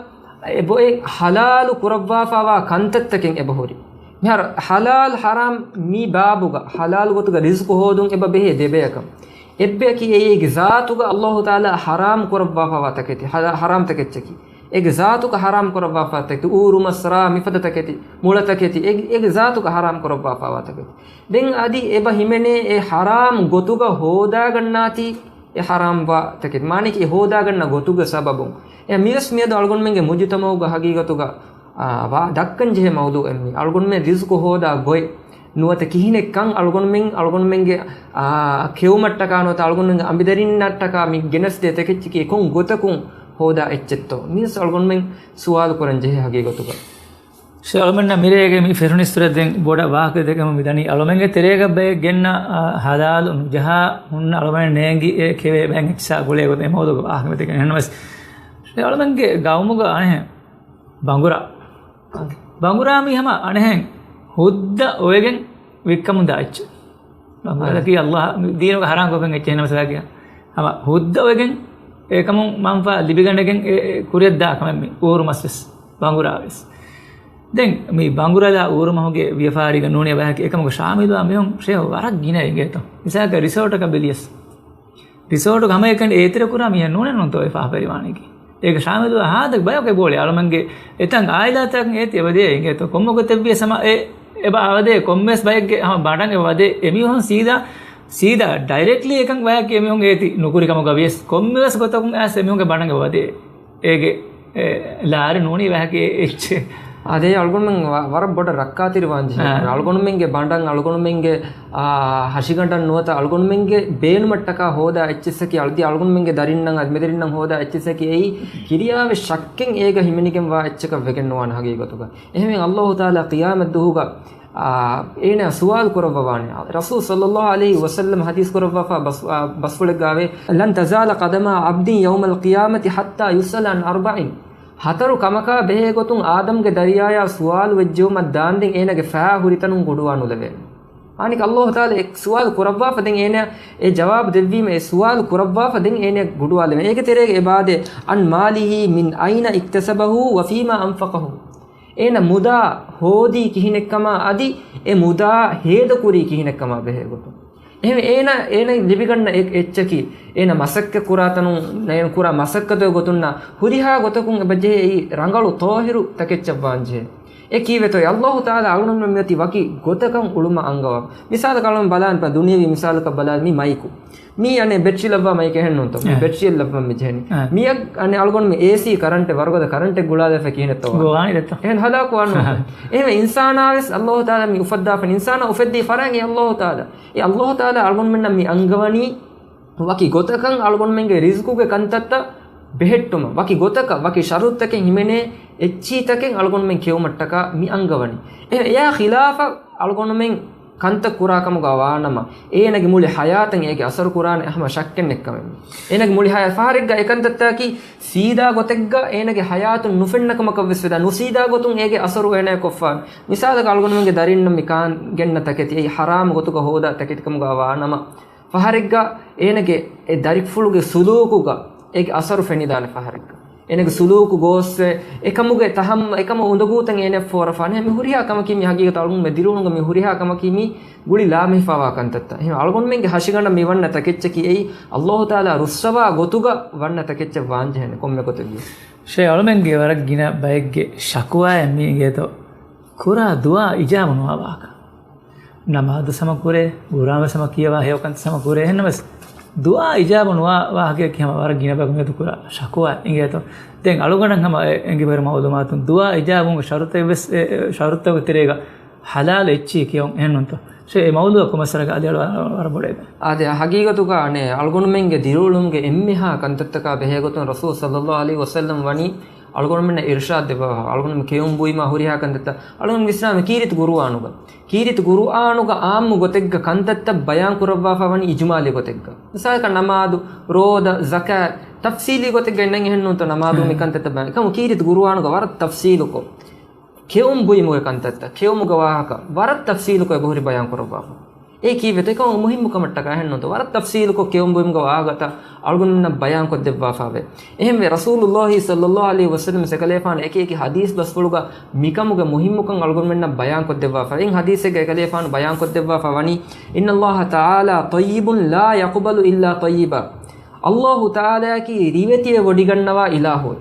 އެބޮއެ ހަލާލު ކުރައްވާފާވާ ކަންތައްތަކެއް އެބަހުރި. މިހާރު ހަލާލް ހަރާމް މި ބާބުގަ ހަލާލު ގޮތުގަ ރިޒުޤު ހޯދުން އެބަ ބެހޭ ދެބަޔަކަށް. އެއްބަޔަކީ އެއީ އޭގެ ޒާތުގަ އައްލާހު ތަޢާލާ ހަރާމް ކުރައްވާފާވާ ތަކެތި، ހަރާ-، ހަރާމް ތަކެއްޗަކީ. އޭގެ ޒާތުގަ ހަރާމް ކުރައްވާފާ ތަކެތި، އޫރުމަސް، ރާ، މިފަދަ ތަކެތި، މުޅަ ތަކެތި، އޭގެ، އޭގެ ޒާތުގަ ހަރާމް ކުރައްވާފާވާ ތަކެތި. ދެން އަދި އެބަ ހިމެނޭ އެ ހަރާމް ގޮތުގަ ހޯދާގަންނާތީ އެ ހަރާމްވާ ތަކެތި. މާނައަކީ އެ ހޯދާގަންނަ ގޮތުގެ ސަބަބުން. އެ މިވެސް މިއަދު އަޅުގަނޑުމެންގެ މުޖުތަމަޢުގަ ހަގީގަތުގަ، އާ، ވާ ދައްކަން ޖެހޭ މައުޟޫޢެއް މީ. އަޅުގަނޑުމެން ރިޒުޤު ހޯދާ ގޮތް ނުވަތަ ކިހިނެއްކަން އަޅުގަނޑުމެން، އަޅުގަނޑުމެންގެ، އާ، ކެއުމަށްޓަކާ ނުވަތަ އަޅުގަނޑުމެންގެ އަނބިދަރިންނަށްޓަކާ މި ގެނެސްދޭ ތަކެއްޗަކީ ކޮން ގޮތަކުން ހޯދާ އެއްޗެއްތޯ؟ މީސް އަޅުގަނޑުމެން ސުވާލު ކުރަން ޖެހޭ ހަގީގަތުގަ. ޝޭ، އަޅުމެންނަށް މިރޭގެ މި ފެށުނިއްސުރެ ދެން ބޮޑަށް ވާހަކަ ދެކެމު މިދަނީ އަޅުމެންގެ ތެރޭގަ ބައެއް ގެންނަ، އާ، ހަލާލު ނުޖަހާ ހުންނަ އަޅުމެން ނޭނގި އެ ކެވޭ ބައެއް އެއްޗިސާ ގުޅޭ ގޮތަށް އެ މައުޟޫޢުގަ ވާހަކަ ދެކެން. އެހެންނަމަވެސް، ޝޭ، އަޅުމެންގެ ގައުމުގަ އަނެހެން ބަނގުރާ. ބަނގުރާ މީ ހަމަ އަނެހެން ހުއްދަ އޮވެގެން ވިއްކަމުން ދާ އެއްޗެއް. ބަނގުރާ އަނެ. ދަކީ އައްލާހް ދީނުގަ ހަރާން ކޮށްފައި އެއްޗެއް ނަމަ ސަލާކިޔާ. ހަމަ ހުއްދަ އޮވެގެން އެކަމުން މަންފާ ލިބިގަނެގެން އެ، އެ ކުރިއަށްދާ ކަމެއް މި އޫރު މަސްވެސް ބަނގުރާވެސް. ދެން މި ބަނގުރަލާ އޫރުމަހުގެ ވިޔަފާރީގަ ނޫނީ ބަޔަކީ އެކަމުގެ ޝާމިލުވާ މީހުން ޝޭހު ވަރަށް ގިނަ އިނގޭތޯ. މިސާލަކަށް ރިސޯޓަކަށް ބެލިޔަސް. ރިސޯޓުގަ ހަމައެކަނި އޭތެރެ ކުރާ މީހެއް ނޫނެއްނުންތޯ އެ ފާފަ ފެރިވާނީކީ. އޭގެ ޝާމިލުވާ ހާދަ ބަޔަކު އެބޯޅި އަޅުމެންގެ އެތަން އާއިލާތަކަށް އޭތި އެބަދޭ އިނގޭތޯ. ކޮންމެ ގޮތެއްވިޔަސް ހަމަ އެ އެބަ އަވަދޭ ކޮންމެވެސް ބައެއްގެ ހަމަ ބަނޑަށް އެބަ ވަދޭ އެމީހުން ސީދާ، ސީދާ ޑައިރެކްޓްލީ އެކަން ބަޔަކީ އެމީހުން އޭތި ނުކުރި ކަމުގަ ވިޔަސް ކޮންމެވެސް ގޮތަކުން އައިސް އެމީހުންގެ ބަނޑަށް އެބަ ވަދޭ. އޭގެ، އެ، ލާރި ނޫނީ ވަހަކީ އެއްޗެއް. އާދެ، އަޅުގަނޑުމެން ވަ-، ވަރަށް ބޮޑަށް ރައްކާތެރިވާން ޖެހޭ. އާ. އަޅުގަނޑުމެންގެ ބަނޑަށް، އަޅުގަނޑުމެންގެ، އާ، ހަށިގަނޑަށް ނުވަތަ އަޅުގަނޑުމެންގެ ބޭނުމަށްޓަކާ ހޯދާ އެއްޗިއްސަކީ، އަޅު-، އަޅުގަނޑުމެންގެ ދަރިންނަށް އަދި މެދަރިންނަށް ހޯދާ އެއްޗިއްސަކީ އެއީ ކިރިޔާވެސް ޝައްކެއް އޭގަ ހިމެނިގެން ވާ އެއްޗަކަށް ވެގެން ނުވާނެ ހަގީގަތުގަ. އެހެންވެ އައްލާހު ތަޢާލާ ޤިޔާމަތް ދުވަހުގަ އާ، އޭނާ ސުވާލު ކުރައްވަވާނެ. ރަސޫލު ޞައްލައްލާހު ޢަލައިހި ވަސައްލަމަ ޙަދީޘް ކުރައްވާފާ ބަސް-، އާ، ބަސްފުޅެއްގާވޭ، "لن تزال قدما عبد يوم القيامة حتى يسأل عن أربع." ހަތަރު ކަމަކާ ބެހޭ ގޮތުން އާދަމްގެ ދަރިޔާޔާ ސުވާލު ވެއްޖެއުމަށް ދާންދެން އޭނާގެ ފާ ހުރިތަނުން ގުޑުވާ ނުލެވޭނެ. އާނިކަ އައްލާހު ތަޢާލާ އެ ސުވާލު ކުރައްވާފަ ދެން އޭނާ އެ ޖަވާބު ދެއްވީމަ، އެ ސުވާލު ކުރައްވާފަ ދެން އޭނާ ގުޑުވާލެވޭނެ. އޭގެ ތެރޭގަ އެބާދޭ، "عن ماله من أين اكتسبه وفيما أنفقه." އޭނަ މުދާ ހޯދީ ކިހިނެއްކަމާ އަދި އެ މުދާ ހޭދަކުރީ ކިހިނެއްކަމާ ބެހޭ ގޮތުން. އެހެންވެ އޭނަ، އޭނަ ލިބިގަންނަ އެ-، އެއްޗަކީ، އޭނަ މަސައްކަތް ކުރާތަނުން، އޭނަ ކުރާ މަސައްކަތުގެ ގޮތުންނާ ހުރިހާ ގޮތަކުން އެބަ ޖެހޭ އެއީ ރަނގަޅު ޠާހިރު ތަކެއްޗަށް ވާން ޖެހޭ. އެ ކީއްވެތޯ؟ އައްލާހު ތަޢާލާ އަޅުގަނޑުމެން މިއޮތީ ވަކި ގޮތަކަށް އުޅުމަށް އަންގަވާ. މިސާލަކަށް އަޅުގަނޑު ބަލާން، ދުނިޔެވީ މިސާލަކަށް ބަލާން މި މައިކު. މީ އަނެއް ބެޑްޝީޓް ލައްވާ މައިކެއް އެހެންނޫންތޯ؟ މީ އަ. ބެޑްޝީޓް ލައްވަން މި ޖެހެނީ. އަ. މިއަށް އަނެއް އަޅުގަނޑު މި އޭސީ ކަރަންޓެއް ވަރުގަދަ ކަރަންޓެއް ގުޅާލައިފަ ކިހިނެއްތޯ؟ ގޮވާނެ ދެއްތޯ؟ އެހެން ހަލާކު ވާން ނޫންތޯ؟ އެހެން އިންސާނާ ވެސް އައްލާހު ތަޢާލާ މި އުފައްދާފަ، އިންސާނާ އުފެއްދީ ފަރާން އެ އައްލާހު ތަޢާލާ. އެ އައްލާހު ތަޢާލާ އަޅުގަނޑުމެންނަށް މި އަންގަވަނީ ވަކި ގޮތަކަށް އަޅުގަނޑުމެންގެ ރިޒްޤުގެ ކަންތައްތައް ބެހެއްޓުމަށް، ވަކި ގޮތަކަށް، ވަކި ޝަރުތުތަކެއް ހިމެނޭ އެއްޗިހިތަކެއް އަޅުގަނޑުމެން ކެއުމަށްޓަކާ މި އަންގަވަނީ. އެ-، އެއާ ޚިލާފަށް އަޅުގަނޑުމެން ކަންތައް ކުރާ ކަމުގަ ވާނަމަ، އޭނަގެ މުޅި ޙަޔާތަށް އޭގެ އަސަރު ކުރާނެ ހަމަ ޝައްކެއް ނެތްކަމެއް. އޭނަގެ މުޅި ޙަޔާތް ފަހަރެއްގަ އެކަންތައްތަކީ ސީދާ ގޮތެއްގަ އޭނަގެ ޙަޔާތުން ނުފެންނަ ކަމަކަށް ވެސް ވެދާ، ނުސީދާ ގޮތުން އޭގެ އަސަރު އޭނަޔަށް ކޮށްފާނެ. މިސާލަކަށް އަޅުގަނޑުމެންގެ ދަރިންނަށް މި ކާން ގެންނަ ތަކެތި އެއީ ޙަރާމް ގޮތުގަ ހޯދާ ތަކެތިކަމުގަ ވާނަމަ، ފަހަރެއްގަ އޭނަގެ އެ ދަރިފުޅުގެ ސުލޫކުގަ އޭގެ އަސަރު ފެނިދާނެ ފަހަރެއްގަ. އޭނަގެ ސުލޫކު ގޯސްވެ، އެކަމުގެ ތަހައްމަ، އެކަމަށް އުނދަގޫތައް އޭނަ ފޯރަފާނެ. މި ހުރިހާ ކަމަކީ މި ހަގީގަތަށް އަޅުގަނޑުމެ ދިރިއުޅުމުގަ މި ހުރިހާ ކަމަކީ މި ގުޅި ލާމެހިފާވާ ކަންތައްތައް. އެހެން އަޅުގަނޑުމެންގެ ހަށިގަނޑަށް މި ވަންނަ ތަކެއްޗަކީ އެއީ އައްލާހު ތަޢާލާ ރުއްސަވާ ގޮތުގަ ވަންނަ ތަކެއްޗެއް ވާންޖެހޭނެ ކޮންމެ ގޮތެއްގެ. ޝޭ އަޅުމެންގެ ވަރަށް ގިނަ ބައެއްގެ ޝަކުވާއެއް މީ އިނގޭތޯ ކުރާ ދުޢާ އިޖާބަ ނުވާ ވާހަކަ. ނަމާދު ސަމަ ކުރޭ، ގުރާން ސަމަ ކިޔަވާ ހެޔޮކަން ސަމަ ކުރޭ. އެހެންނަމަވެސް ދުޢާ އިޖާބަ ނުވާ ވާހަކައަކީ ހަމަ ވަރަށް ގިނަ ބަޔަކު މިއަދު ކުރާ ޝަކުވާ އިނގޭތޯ. ދެން އަޅުގަނޑަށް ހަމަ އެ-، އެނގިވަރު މައުލޫމާތުން ދުޢާ އިޖާބުން ޝަރުތެއް ވެސް އެ-، އެ-، ޝަރުތަކުގެ ތެރޭގަ ޙަލާލު އެއްޗިހި ކިޔަވުން އެހެންނުންތޯ؟ ޝޭ އެ މައުޟޫޢަށް ކޮމަސް ވަރަކަށް އަލިއަޅު ވަރަށް ބޮޑޭ. އާދެ، ހަގީގަތުގަ އަނެއް އަޅުގަނޑުމެންގެ ދިރިއުޅުމުގެ އެންމެހާ ކަންތައްތަކާ ބެހޭގޮތުން ރަސޫލު ޞައްލައްލާހު ޢަލައިހި ވަސައްލަމް ވަނީ އަޅުގަނޑުމެންނަށް އިރުޝާދު ދެއްވާފަ، އަޅުގަނޑުމެން ކެއުން ބުއިމާ ހުރިހާ ކަންތައްތައް އަޅުގަނޑު ވިސްނާމެ ކީރިތި ޤުރުއާނުގަ. ކީރިތި ޤުރުއާނުގަ ޢާއްމު ގޮތެއްގަ ކަންތައްތައް ބަޔާން ކުރައްވާފަ ވަނީ އިޖުމާލީ ގޮތެއްގަ. މިސާލަކަށް ނަމާދު، ރޯދަ، ޒަކާތް ތަފްޞީލީ ގޮތެއްގަ އެންނަން އެހެންނޫންތޯ ނަމާދު މި ކަންތައްތައް ބަޔާން. އެކަމު ކީރިތި ޤުރުއާނުގަ ވަރަށް ތަފްޞީލުކޮށް، ކެއުން ބުއިމުގެ ކަންތައްތައް، ކެއުމުގެ ވާހަކަ ވަރަށް ތަފްޞީލުކޮށް އެބަހުރި ބަޔާން ކުރައްވާފަ. އެ ކީއްވެތޯ؟ އެކަމަކު މުހިއްމު ކަމަށްޓަކާ އެހެންނޫންތޯ؟ ވަރަށް ތަފްޞީލުކޮށް ކެއުން ބުއިމުގެ ވާހަކަތައް އަޅުގަނޑުމެންނަށް ބަޔާންކޮށްދެއްވާފަވޭ. އެހެންވެ، ރަސޫލުއްލާހި ޞައްލައްލާހު ޢަލައިހި ވަސައްލަމް އެކިއެކި ޙަދީޘް ބަސްފުޅުގަ މިކަމުގެ މުހިއްމުކަން އަޅުގަނޑުމެންނަށް ބަޔާންކޮށްދެއްވާފަ. އެއް ޙަދީޘެއްގަ އެކަލޭފާނު ބަޔާންކޮށްދެއްވާފަ ވަނީ، إن الله تعالى طيب لا يقبل إلا طيبا. އައްލާހު ތަޢާލާއަކީ ރިވެތިވެ ވޮޑިގަންނަވާ އިލާހު.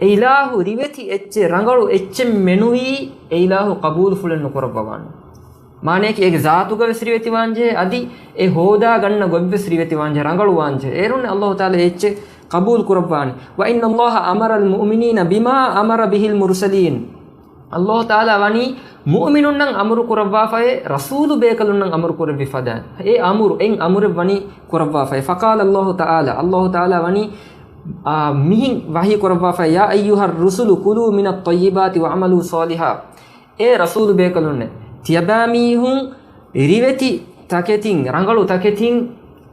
އެ އިލާހު ރިވެތި އެއްޗެއް، ރަނގަޅު އެއްޗެއް މެނުވީ އެ އިލާހު ޤަބޫލުފުޅެއް ނުކުރައްވަވާނެ. މާނަޔަކީ އޭގެ ޒާތުގަ ވެސް ރިވެތިވާންޖެހޭ، އަދި އެ ހޯދާ ގަންނަ ގޮތްވެސް ރިވެތިވާންޖެހޭ، ރަނގަޅުވާންޖެހޭ. އޭރުން އައްލާހު ތަޢާލާ އެ އެއްޗެއް ޤަބޫލު ކުރައްވާނެ. وإن الله أمر المؤمنين بما أمر به المرسلين. އައްލާހު ތަޢާލާ ވަނީ މުއުމިނުންނަށް އަމުރު ކުރައްވާފައޭ، ރަސޫލު ބޭކަލުންނަށް އަމުރު ކުރެއްވި ފަދައިން. އެ އަމުރު، އެއް އަމުރެއް ވަނީ ކުރައްވާފައޭ. فقال الله تعالى، އައްލާހު ތަޢާލާ ވަނީ، އާ، މިހިން ވަޙީ ކުރައްވާފައޭ، يا أيها الرسل كلوا من الطيبات واعملوا صالحا. އޭ ރަސޫލު ބޭކަލުންނޭ، ތިޔަބައިމީހުން ރިވެތި ތަކެތިން، ރަނގަޅު ތަކެތިން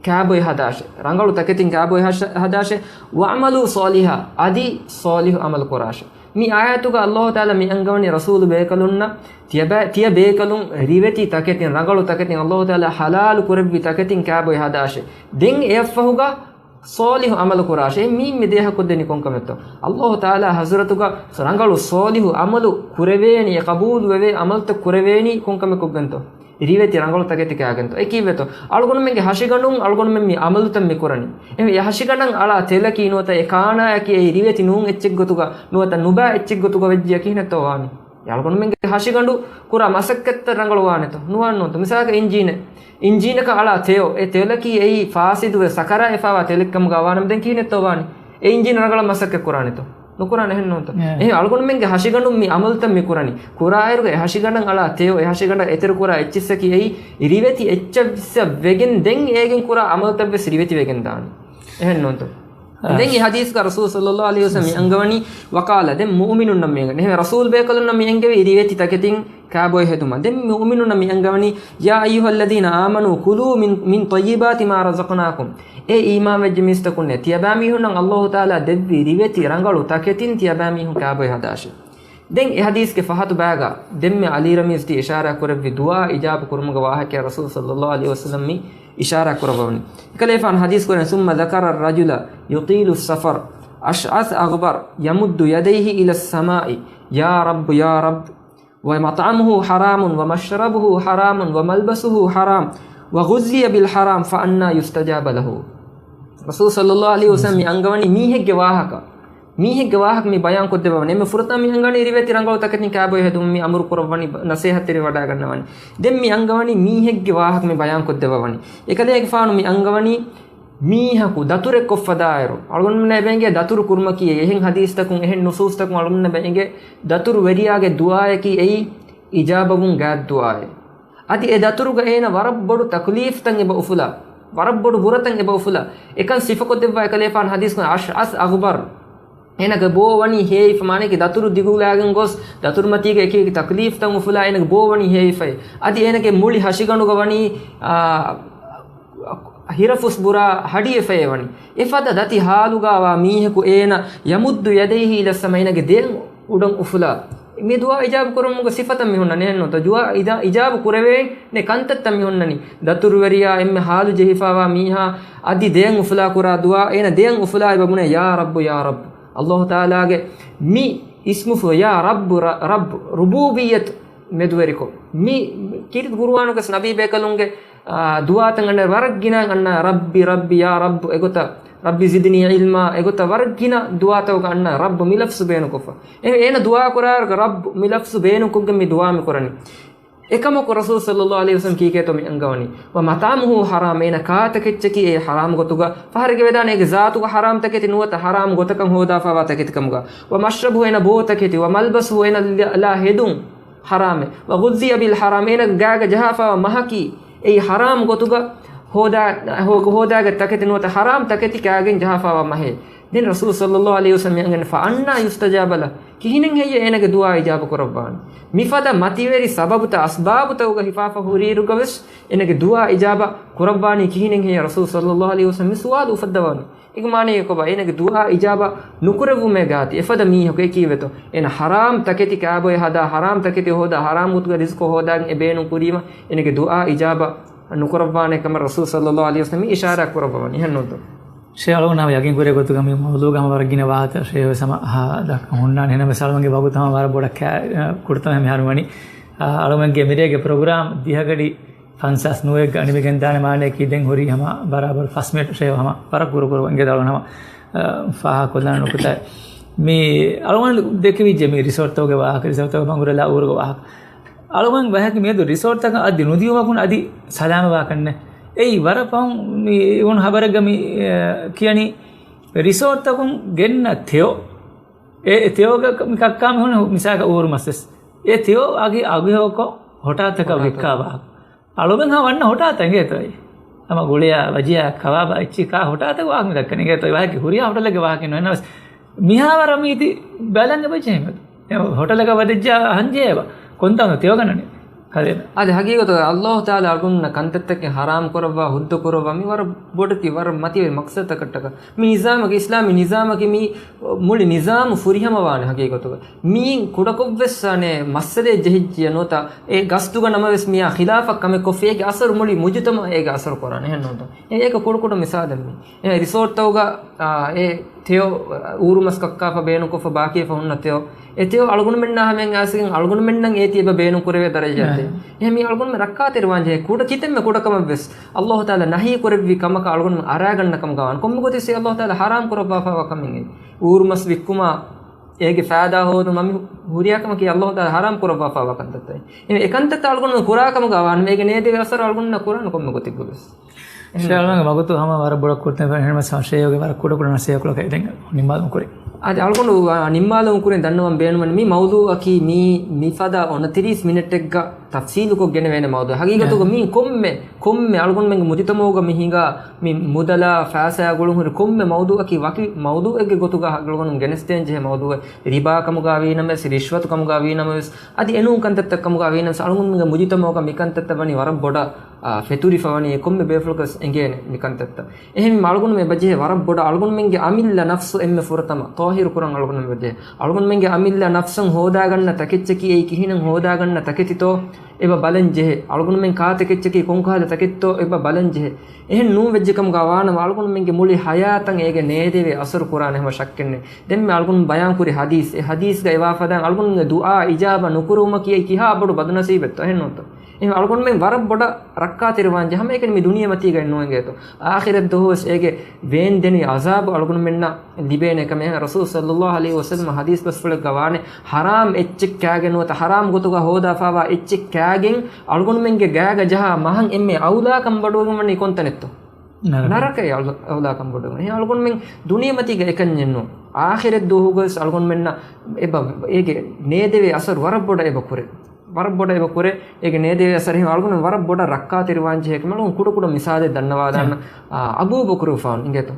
ކާބޮއެ ހަދާށޭ. ރަނގަޅު ތަކެތިން ކާބޮއެ ހަށަ-، ހަދާށޭ. واعملوا صالحا، އަދި ޞާލިޙު ޢަމަލު ކުރާށޭ. މި އާޔަތުގަ އައްލާހު ތަޢާލާ މި އަންގަވަނީ ރަސޫލު ބޭކަލުންނަށް ތިޔަބަ-، ތިޔަ ބޭކަލުން ރިވެތި ތަކެތިން، ރަނގަޅު ތަކެތިން، އައްލާހު ތަޢާލާ ޙަލާލު ކުރެއްވި ތަކެތިން ކާބޮއެ ހަދާށޭ. ދެން އެއަށްފަހުގަ ޞޯލިޙު ޢަމަލު ކުރާށޭ. މީން މި ދޭހަކޮށްދެނީ ކޮންކަމެއްތޯ؟ ﷲ ތަޢާލާ ޙަޟްރަތުގަ ރަނގަޅު ޞޯލިޙު ޢަމަލު ކުރެވޭނީ، އެ ޤަބޫލުވެވޭ ޢަމަލުތައް ކުރެވޭނީ ކޮންކަމަކުގެންތޯ؟ ރިވެތި ރަނގަޅު ތަކެތި ކާގެންތޯ؟ އެ ކީއްވެތޯ؟ އަޅުގަނޑުމެންގެ ހަށިގަނޑުން އަޅުގަނޑުމެން މި ޢަމަލުތައް މި ކުރަނީ. އެހެން އެ ހަށިގަނޑަށް އަޅާ ތެލަކީ ނުވަތަ އެ ކާނާއަކީ އެއީ ރިވެތި ނޫން އެއްޗެއްގޮތުގަ ނުވަތަ ނުބާ އެއްޗެއްގޮތުގަ ވެއްޖިޔާ ކިހިނެއްތޯ ވާނީ؟ އެ އަޅުގަނޑުމެންގެ ހަށިގަނޑު ކުރާ މަސައްކަތްތައް ރަނގަޅު ވާނެތޯ؟ ނުވާން ނޫންތޯ؟ މިސާލަކަށް އިންޖީނެއް. އިންޖީނަކަށް އަޅާ ތެޔޮ، އެ ތެލަކީ އެއީ ފާސިދުވެ ސަކަރާތްވެފާވާ ތެލެއްކަމުގަ ވާނަމަ ދެން ކިހިނެއްތޯ ވާނީ؟ އެ އިންޖީން ރަނގަޅަށް މަސައްކަތް ކުރާނެތޯ؟ ނުކުރާނެ އެހެން ނޫންތޯ؟ އެ. އެހެން އަޅުގަނޑުމެންގެ ހަށިގަނޑުން މި ޢަމަލުތައް މި ކުރަނީ. ކުރާއިރުގަ އެ ހަށިގަނޑަށް އަޅާ ތެޔޮ، އެ ހަށިގަނޑަށް އެތެރެ ކުރާ އެއްޗިއްސަކީ އެއީ ރިވެތި އެއްޗެއްސަށް ވެގެން ދެން އޭގެން ކުރާ ޢަމަލުތައްވެސް ރިވެތި ވެގެން ދާނީ. އެހެން ނޫންތޯ؟ އަ. ދެން އެ ޙަދީޘްގަ ރަސޫލު ޞައްލައްލާހު ޢަލައިހި ވަސައްލަމް މި އަންގަވަނީ، ވަޤާލަ، ދެން މުއުމިނުންނަށް މި އަންގަ-، އެހެން ރަސޫލު ބޭކަލުންނަށް މި އެންގެވީ ރިވެތި ތަކެތިން ކާބޮއެ ހެދުމަށް. ދެން މުއުމިނުންނަށް މި އަންގަވަނީ، يا أيها الذين آمنوا كلوا من، من طيبات ما رزقناكم. އޭ އީމާންވެއްޖެ މީސްތަކުންނޭ، ތިޔަބައިމީހުންނަށް ﷲ ތަޢާލާ ދެއްވި ރިވެތި ރަނގަޅު ތަކެތިން ތިޔަބައިމީހުން ކާބޮއެ ހަދާށޭ. ދެން އެ ޙަދީޘްގެ ފަހަތު ބައިގަ ދެންމެ ޢަލީ ރަމީޒް ތި އިޝާރާ ކުރެއްވި ދުޢާ އިޖާބަ ކުރުމުގެ ވާހަކައަށް ރަސޫލު ޞައްލައްލާހު ޢަލައިހި ވަސައްލަމް މި އިޝާރާ ކުރައްވަވަނީ. އެކަލޭފާނު ޙަދީޘް ކުރަނީ، ثم ذكر الرجل يطيل السفر أشعث أغبر يمد يديه إلى السماء يا رب يا رب ومطعمه حرام ومشربه حرام وملبسه حرام وغذي بالحرام فأنى يستجاب له. ރަސޫލު ޞައްލައްލާހު ޢަލައިހި ވަސައްލަމް މި އަންގަވަނީ މީހެއްގެ ވާހަކަ. މީހެއްގެ ވާހަކަ މި ބަޔާން ކޮށްދެއްވަވަނީ. އެންމެ ފުރަތަމަ މި އަންގަވަނީ ރިވެތި ރަނގަޅު ތަކެތިން ކާބޮއެ ހެދުމަށް މި އަމުރު ކުރައްވަނީ، ނަސޭހަތްތެރިވެވަޑައިގަންނަވަނީ. ދެން މި އަންގަވަނީ މީހެއްގެ ވާހަކަ މި ބަޔާން ކޮށްދެއްވަވަނީ. އެކަލޭގެފާނު މި އަންގަވަނީ މީހަކު ދަތުރެއް ކޮށްފަދާއިރު، އަޅުގަނޑުމެންނަށް އެބަ އެނގޭ ދަތުރު ކުރުމަކީ، އެހެން ޙަދީޘްތަކުން، އެހެން ނުޞޫޞްތަކުން އަޅުގަނޑުމެންނަށް އެބަ އެނގޭ ދަތުރު ވެރިޔާގެ ދުޢާއަކީ އެއީ އިޖާބަވުން ގާތް ދުޢާއެއް. އަދި އެ ދަތުރުގަ އޭނަ ވަރަށް ބޮޑު ތަކުލީފްތައް އެބަ އުފުލާ، ވަރަށް ބޮޑު ބުރަތައް އެބަ އުފުލާ. އެކަން ސިފަކޮށްދެއްވާ އެކަލޭފާނު ޙަދީޘް ކުރަނީ އަޝްޢަސް އަޣްބަރް. އޭނަގެ ބޯ ވަނީ ހޭވިފަ، މާނައަކީ ދަތުރު ދިގުލާގެން ގޮސް، ދަތުރުމަތީގަ އެކި އެކި ތަކުލީފްތައް އުފުލާ އޭނަގެ ބޯ ވަނީ ހޭވިފައި. އަދި އޭނަގެ މުޅި ހަށިގަނޑުގަ ވަނީ، އާ، ހިރަފުސް ބުރާ ހަޑިވެފައޭ ވަނީ. އެފަދަ ދަތި ޙާލުގަވާ މީހަކު އޭނަ يمد يديه إلى السماء، އޭނަގެ ދެއަތް އުޑަށް އުފުލާ. މި ދުޢާ އިޖާބަ ކުރުމުގެ ސިފަތައް މި ހުންނަނީ އެހެންނޫންތޯ؟ ދުޢާ އިޖާ-، އިޖާބަ ކުރެވޭނެ ކަންތައްތައް މި ހުންނަނީ. ދަތުރުވެރިޔާ އެންމެ ޙާލު ޖެހިފާވާ މީހާ އަދި ދެއަތް އުފުލާ ކުރާ ދުޢާ، އޭނަ ދެއަތް އުފުލާ އެބަ ބުނޭ، ޔާ ރައްބު، ޔާ ރައްބު. ﷲ ތަޢާލާގެ މި އިސްމުފުޅު، ޔާ ރައްބު، ރަ-، ރައްބު، ރުބޫބިއްޔަތު މެދުވެރިކޮށް. މި ކީރިތި ޤުރުއާނުގަސް ނަބީ ބޭކަލުންގެ، އާ، ދުޢާތައް އަންނަ ވަރަށް ގިނަ އަންނަ، ރައްބި، ރައްބި، ޔާ ރައްބު، އެގޮތަށް، ރައްބި ޒިދްނީ ޢިލްމާ، އެގޮތަށް ވަރަށް ގިނަ ދުޢާތަކުގަ އަންނަ ރައްބު މި ލަފްޒު ބޭނުންކޮށްފަ. އެ، އޭނަ ދުޢާ ކުރާއިރުގަ ރައްބު މި ލަފްޒު ބޭނުންކޮށްގެން މި ދުޢާ މި ކުރަނީ. އެކަމަކު ރަސޫލު ޞައްލައްލާހު ޢަލައިހި ވަސައްލަމް ކީކޭތޯ މި އަންގަވަނީ؟ ومطعمه حرام، އޭނަ ކާ ތަކެއްޗަކީ އެ ޙަރާމް ގޮތުގަ. ފަހަރެއްގެ ވެދާނެ އޭގެ ޒާތުގަ ޙަރާމް ތަކެތި ނުވަތަ ޙަރާމް ގޮތަކަށް ހޯދާފާވާ ތަކެތިކަމުގަ. ومشربه، އޭނަ ބޯ ތަކެތި، وملبسه، އޭނަ ލަ-، ލާ ހެދުން ޙަރާމެއް. وغذي بالحرام، އޭނަ ގާގަ ޖަހާފާވާ މަހަކީ އެއީ ޙަރާމް ގޮތުގަ ހޯދާ-، ހޯ-، ހޯދާގެ ތަކެތި ނުވަތަ ޙަރާމް ތަކެތި ކާގެން ޖަހާފާވާ މަހެއް. ދެން ރަސޫލު ޞައްލައްލާހު ޢަލައިހި ވަސައްލަމް މި އަންގަނީ، فأنى يستجاب له، ކިހިނެއް ހެއްޔޭ އޭނަގެ ދުޢާ އިޖާބަ ކުރައްވާނީ؟ މިފަދަ މަތިވެރި ސަބަބުތައް އަސްބާބުތަކުގަ ހިފާފަ ހުރިއިރުގަވެސް އޭނަގެ ދުޢާ އިޖާބަ ކުރައްވާނީ ކިހިނެއް ހެއްޔޭ؟ ރަސޫލު ޞައްލައްލާހު ޢަލައިހި ވަސައްލަމް މި ސުވާލު އުފައްދަވާނީ. އޭގެ މާނައީ ކޮބާ؟ އޭނަގެ ދުޢާ އިޖާބަ ނުކުރެއްވުމޭ ގާތީ. އެފަދަ މީހަކު އެ ކީއްވެތޯ؟ އޭނަ ޙަރާމް ތަކެތި ކާބޮއެ ހަދާ، ޙަރާމް ތަކެތި ހޯދާ، ޙަރާމް ގޮތުގަ ރިޒްޤު ހޯދާގެން އެ ބޭނުން ކުރީމަ، އޭނަގެ ދުޢާ އިޖާބަ ނުކުރައްވާނެ ކަމަށް ރަސޫލު ޞައްލައްލާހު ޢަލައިހި ވަސައްލަމް މި އިޝާރާތް ކުރައްވަވަނީ. އެހެންނޫންތޯ؟ ޝޭޚް އަޅުގަނޑު ހަމަ ޔަގީން ކުރޭ ގޮތުގަ މި މައުޟޫޢުގަ ހަމަ ވަރަށް ގިނަ ވާހަކަ ޝޭޚް ވެސް ހަމަ އަހާ ދައްކަން ހުންނާނެ. އެހެންނަމަވެސް އަޅުގަނޑުގެ ވަގުތު ހަމަ ވަރަށް ބޮޑަށް ކައި-، ކުޑަތަން މިހާރު ވަނީ. އާ، އަޅުގަނޑުގެ މިރޭގެ ޕްރޮގްރާމް ދިހަގަޑި ފަންސާސް ނުވައެއްގަ ނިމިގެންދާނެ މާނައަކީ ދެން ހުރީ ހަމަ ބަރާބަރު ފަސް މިނިޓް ޝޭޚް ހަމަ ވަރަށް ކުރު ކުރު އިނގޭ އަޅުގަނޑު ހަމަ، އާ، ފާހަގަކޮށްލާނެ ނުކުތާ. މި އަޅުގަނޑު ދެކެވިއްޖެ މި ރިސޯޓްތަކުގެ ވާހަކަ، ރިސޯޓްތަކުގެ ބަނގުރަލާ އުރުގެ ވާހަކަ. އަޅުގަނޑު ބަޔަކީ މިއަދު ރިސޯޓްތަކަށް އަދި ނުދިޔުމަކުން އަދި ސަލާމަތްވާކަށްނެ. އެއީ ވަރަށް ފަހުން މި އިވުނު ހަބަރެއްގަ މި، އެ، ކިޔަނީ ރިސޯޓްތަކުން ގެންނަ ތެޔޮ. އެ، އެ ތެޔޮގަ މި ކައްކާ މި ހުންނަ މިސާލަކަށް އުވަރު މަސްވެސް. އެ ތެޔޮ އަގި އަގިހޮކޮށް ހޮޓާތަކަށް ހޮޓާތަކަށް. ވިއްކާ ވާހަކަ. އަޅުގަނޑު ހަމަ ވަންނަ ހޮޓާތައް އިނގޭތޯ އެ. ހަމަ ގުޅިޔާ، ވަޖިޔާ، ކަބާބާ އެއްޗި ކާ ހޮޓާތަކު ވާހަކަ މި ދައްކަނީ އިނގޭތޯ އެ. ވާހަކަ ހުރިހާ ހޮޓަލެއްގެ ވާހަކަ ނުވެނަމަސް މިހާވަރަށް މީތި ބަލަން އެބަޖެހޭ މެދު. އެ ހޮޓަލަކަށް ވަދެއްޖާ އަހަންޖެހޭ އެބަ. ކޮންތާނު ތެޔޮ ގަންނަނީ. އަދި ހަގީގަތުގަ އައްލާހު ތަޢާލާ އަޅުގަނޑުމެންނަށް ކަންތައްތަކެއް ޙަރާމް ކުރައްވާ، ހުއްދަ ކުރައްވާ، މި ވަރަށް ބޮޑެތި، ވަރަށް މަތިވެރި މަޤްޞަދުތަކަށްޓަކާ. މި ނިޒާމަކީ، އިސްލާމީ ނިޒާމަކީ މި މުޅި ނިޒާމު ފުރިހަމަވާނެ ހަގީގަތުގަ. މީން ކުޑަކޮށްވެސް އަނެއް މައްސަލައެއް ޖެހިއްޖެ ނުވަތަ އެ ގަސްދުގަ ނަމަވެސް މިއާ ޚިލާފަށް ކަމެއް ކޮށްފި އޭގެ އަސަރު މުޅި މުޖުތަމަޢަށް އޭގެ އަސަރު ކުރާނެ. އެހެން ނޫންތަ؟ އެ އޭގެ ކުޑަކުޑަ މިސާލެއް މީ. އެ ރިސޯޓްތަކުގަ، އާ، އެ ތެޔޮ އުރުމަސް ކައްކާފަ ބޭނުންކޮށްފަ ބާކީފަ ހުންނަ ތެޔޮ. އެ ތެޔޮ އަޅުގަނޑުމެންނާ ހަމައިން އައިސްގެން އަޅުގަނޑުމެންނަށް އޭތި އެބަ ބޭނުންކުރެވޭ ދަރަޖައަށް އެ. އެހެން މީ އަޅުގަނޑުމެން ރައްކާތެރިވާން ޖެހޭ ކުޑަ ކިތަންމެ ކުޑަކަމަށްވެސް އައްލާހު ތަޢާލާ ނަހީ ކުރެއްވި ކަމަކަށް އަޅުގަނޑުމެން އަރާގަންނަ ކަމުގަ ވާނެ. ކޮންމެ ގޮތެއްސް އައްލާހު ތަޢާލާ ޙަރާމް ކުރައްވާފައިވާ ކަމެއް އެ. އުރުމަސް ވިއްކުމާ، އޭގެ ފައިދާ ހޯދުމާ މި ހުރިހާ ކަމަކީ އައްލާހު ތަޢާލާ ޙަރާމް ކުރައްވާފައިވާ ކަންތައްތައް. އެ ކަންތައްތައް އަޅުގަނޑުމެން ކުރާ ކަމުގަ ވާނަމަ އޭގެ ނޭދެވޭ އަސަރު އަޅުގަނޑުމެންނަށް ކުރާނެ ކޮންމެ ގޮތެއްގަވެސް. ޝޭޚް އަޅުގަނޑުގެ ވަގުތު ހަމަ ވަރަށް ބޮޑަށް ކުރިތަން ފެން ހެންމެ ޝޭޚްގެ ވަރަށް ކުޑަކުޑަ ނަސޭހަތްކޮޅަކަށް ދެން ނިންމާލުމުން ކުރި. އަދި އަޅުގަނޑު ނިންމާލުމުން ކުރިން ދަންނަވަން ބޭނުމަނީ މި މައުޟޫޢަކީ މީ މިފަދަ އޮނަތިރީސް މިނެޓެއްގަ ތަފްސީލުކޮށް ގެނެވޭނެ މައުޟޫޢެއް. ހަގީގަތުގަ މީ ކޮންމެ، ކޮންމެ އަޅުގަނޑުމެންގެ މުޖުތަމަޢުގަ މި ހިނގާ މި މުދަލާ ފައިސާ ގުޅުން ހުރި ކޮންމެ މައުޟޫޢަކީ ވަކި މައުޟޫޢެއްގެ ގޮތުގަ އަޅުގަނޑު ގެނެސްދޭން ޖެހޭ މައުޟޫޢެއް. ރިބާ ކަމުގަ ވީނަމަވެސް، ރިޝްވަތު ކަމުގަ ވީނަމަވެސް، އަދި އެނޫން ކަންތައްތައް ކަމުގަ ވީނަމަވެސް، އަޅުގަނޑުމެންގެ މުޖުތަމަޢުގަ މިކަންތައްތައް ވަނީ ވަރަށް ބޮޑަށް އާ، ފެތުރިފަވަނީ ކޮންމެ ބޭފުޅަކަސް އެނގޭނެ މިކަންތައްތައް. އެހެން އަޅުގަނޑުމެ ބަޖެހޭ ވަރަށް ބޮޑަށް އަޅުގަނޑުމެންގެ އަމިއްލަ ނަފްސު އެންމެ ފުރަތަމަ ޠާހިރު ކުރަން އަޅުގަނޑުމެ ބަޖެހޭ. އަޅުގަނޑުމެންގެ އަމިއްލަ ނަފްސަށް ހޯދާގަންނަ ތަކެއްޗަކީ އެއީ ކިހިނެއް ހޯދާގަންނަ ތަކެތިތޯ، އެބަ ބަލަން ޖެހޭ. އަޅުގަނޑުމެން ކާ ތަކެއްޗަކީ ކޮންކަހަލަ ތަކެއްތޯ، އެބަ ބަލަން ޖެހޭ. އެހެން ނޫން ވެއްޖެ ކަމުގަ ވާނަމަ އަޅުގަނޑުމެންގެ މުޅި ހަޔާތަށް އޭގެ ނޭދެވޭ އަސަރު ކުރާނެ ހަމަ ޝައްކެއްނެއް. ދެންމެ އަޅުގަނޑު ބަޔާން ކުރި ޙަދީޘް، އެ ޙަދީޘްގަ އެވާފަދައިން އަޅުގަނޑުމެންގެ ދުޢާ އިޖާބަ ނުކުރުވުމަކީ އެއީ ކިހާ ބޮޑު ބަދުނަސީބެއްތޯ؟ އެހެން ނޫންތޯ؟ އެހެން އަޅުގަނޑުމެން ވަރަށް ބޮޑަށް ރައްކާތެރިވާން ޖެހޭ ހަމައެކަނި މި ދުނިޔެމަތީގައި ނޫން އިނގޭތޯ. އާޚިރަތް ދުވަހުވެސް އޭގެ ވޭންދެނި ޢަޒާބު އަޅުގަނޑުމެންނަށް ލިބޭނެ ކަމެއް. ރަސޫލު ޞައްލައްލާހު ޢަލައިހި ވަސައްލަމަ ޙަދީޘް ބަސްފުޅެއްގަ ވާނެ، ޙަރާމް އެއްޗެއް ކާގެން ނުވަތަ ޙަރާމް ގޮތުގަ ހޯދާފައިވާ އެއްޗެއް ކާގެން އަޅުގަނޑުމެންގެ ގާގަ ޖަހާ މަހަށް އެންމެ އައުލާ ކަންބޮޑުވެގެން ވަނީ ކޮންތަނެއްތޯ؟ ނަރަކަ. ނަރަކައޭ އައުލާ، އައުލާ ކަންބޮޑުވެގެން. އެހެން އަޅުގަނޑުމެން ދުނިޔެމަތީގަ އެކަންޏެއް ނޫން. އާޚިރަތް ދުވަހުގަވެސް އަޅުގަނޑުމެންނަށް އެބަ، އޭގެ ނޭދެވޭ އަސަރު ވަރަށް ބޮޑަށް އެބަ ކުރޭ. ވަރަށް ބޮޑަށް އެބަ ކުރޭ. އޭގެ ނޭދެވޭ އަސަރު އެހެން އަޅުގަނޑު ވަރަށް ބޮޑަށް ރައްކާތެރިވާން ޖެހޭ ކަމަށް އަޅުގަނޑު ކުޑަކުޑަ މިސާލެއް ދަންނަވާލާނަން. އާ، އަބޫބަކުރުފާނު އިނގޭތޯ؟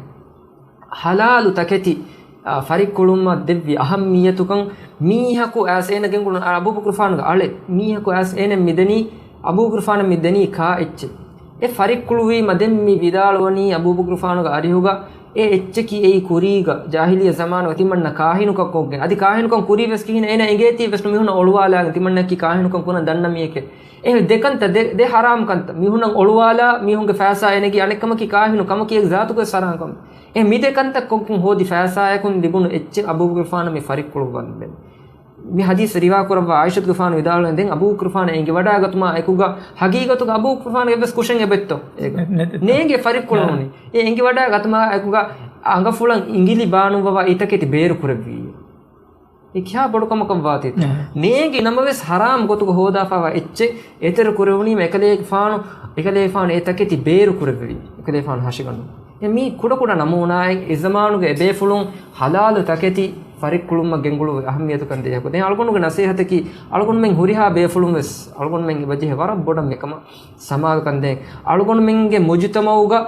ޙަލާލު ތަކެތި، އާ، ފަރިއްކުޅުމަށް ދެއްވި އަހައްމިއްޔަތުކަން މީހަކު އައިސް އޭނަ ގެންގުޅުނު، އާ، އަބޫބަކުރުފާނުގެ އަޅެ، މީހަކު އައިސް އޭނަ މިދެނީ، އަބޫބަކުރުފާނަށް މިދެނީ ކާ އެއްޗެއް. އެ ފަރިއްކުޅުވީމަ ދެން މި ވިދާޅުވަނީ އަބޫބަކުރުފާނުގެ އަރިހުގަ އެ އެއްޗަކީ އެއީ ކުރީގަ ޖާހިލިއްޔަ ޒަމާނުގަ ތިމަންނަ ކާހިނުކަން ކޮށްގެން. އަދި ކާހިނުކަން ކުރީ ވެސް ކިހިނެއް އޭނަ އެނގޭތީ ވެސް ނު މީހުންނަށް އޮޅުވާލާގެން ތިމަންނައަކީ ކާހިނުކަން ކުރަން ދަންނަ މީހެކޭ. އެ ދެ ކަންތައް، ދެ، ދެ ޙަރާމް ކަންތައް. މީހުންނަށް އޮޅުވާލާ، މީހުންގެ ފައިސާ އޭނަގެ އަނެއްކަމަކީ ކާހިނު ކަމަކީ އެ ޒާތުގެ ވެސް ޙަރާމް ކަމެއް. އެ މި ދެ ކަންތައް ކޮށްގެން ހޯދި ފައިސާއަކުން ލިބުނު އެއްޗެއް އަބޫބަކުރުފާނަށް މި ފަރިއްކުޅުއްވަން ދެން. މި ޙަދީޘް ރިވާ ކުރައްވާ ޢާއިޝަތުގެފާނު ވިދާޅުވަނީ ދެން އަބޫބަކުރުފާނަށް އެނގިވަޑާ ގަތުމާ އެކުގަ ޙަޤީޤަތުގަ އަބޫބަކުރުފާނުގެ އެއްވެސް ކުށެއް އެބައްތޯ އޭގަ؟ ނެ-، ނެތް. ނޭނގެ ފަރިއްކުޅުވުނީ. އެ އެނގިވަޑާ ގަތުމާ އެކުގަ އަނގަފުޅަށް އިނގިލި ބާނުއްވަވާ އެތަކެތި ބޭރު ކުރެއްވީ. އެ ކިހާ ބޮޑު ކަމަކަށް ވާތީތަ؟ ނޭނގި ނަމަވެސް ޙަރާމް ގޮތުގަ ހޯދާފައިވާ އެއްޗެއް އެތެރެ ކުރެވުނީމަ އެކަލޭގެފާނު، އެކަލޭގެފާނު އެ ތަކެތި ބޭރު ކުރެއްވި. އެކަލޭގެފާނު ހަށިގަނޑު. އެ މީ ކުޑަކުޑަ ނަމޫނާއެއް. އެ ޒަމާނުގެ އެބޭފުޅުން ޙަލާލު ތަކެތި ފަރިއްކުޅުމަށް ގެންގުޅުއްވި އަހައްމިއްޔަތުކަން ދޭހަކު. ދެން އަޅުގަނޑުގެ ނަސޭހަތަކީ އަޅުގަނޑުމެން ހުރިހާ ބޭފުޅުން ވެސް އަޅުގަނޑުމެން އެބަޖެހޭ ވަރަށް ބޮޑަށް މިކަމަށް ސަމާލުކަން ދޭން. އަޅުގަނޑުމެންގެ މުޖުތަމަޢުގަ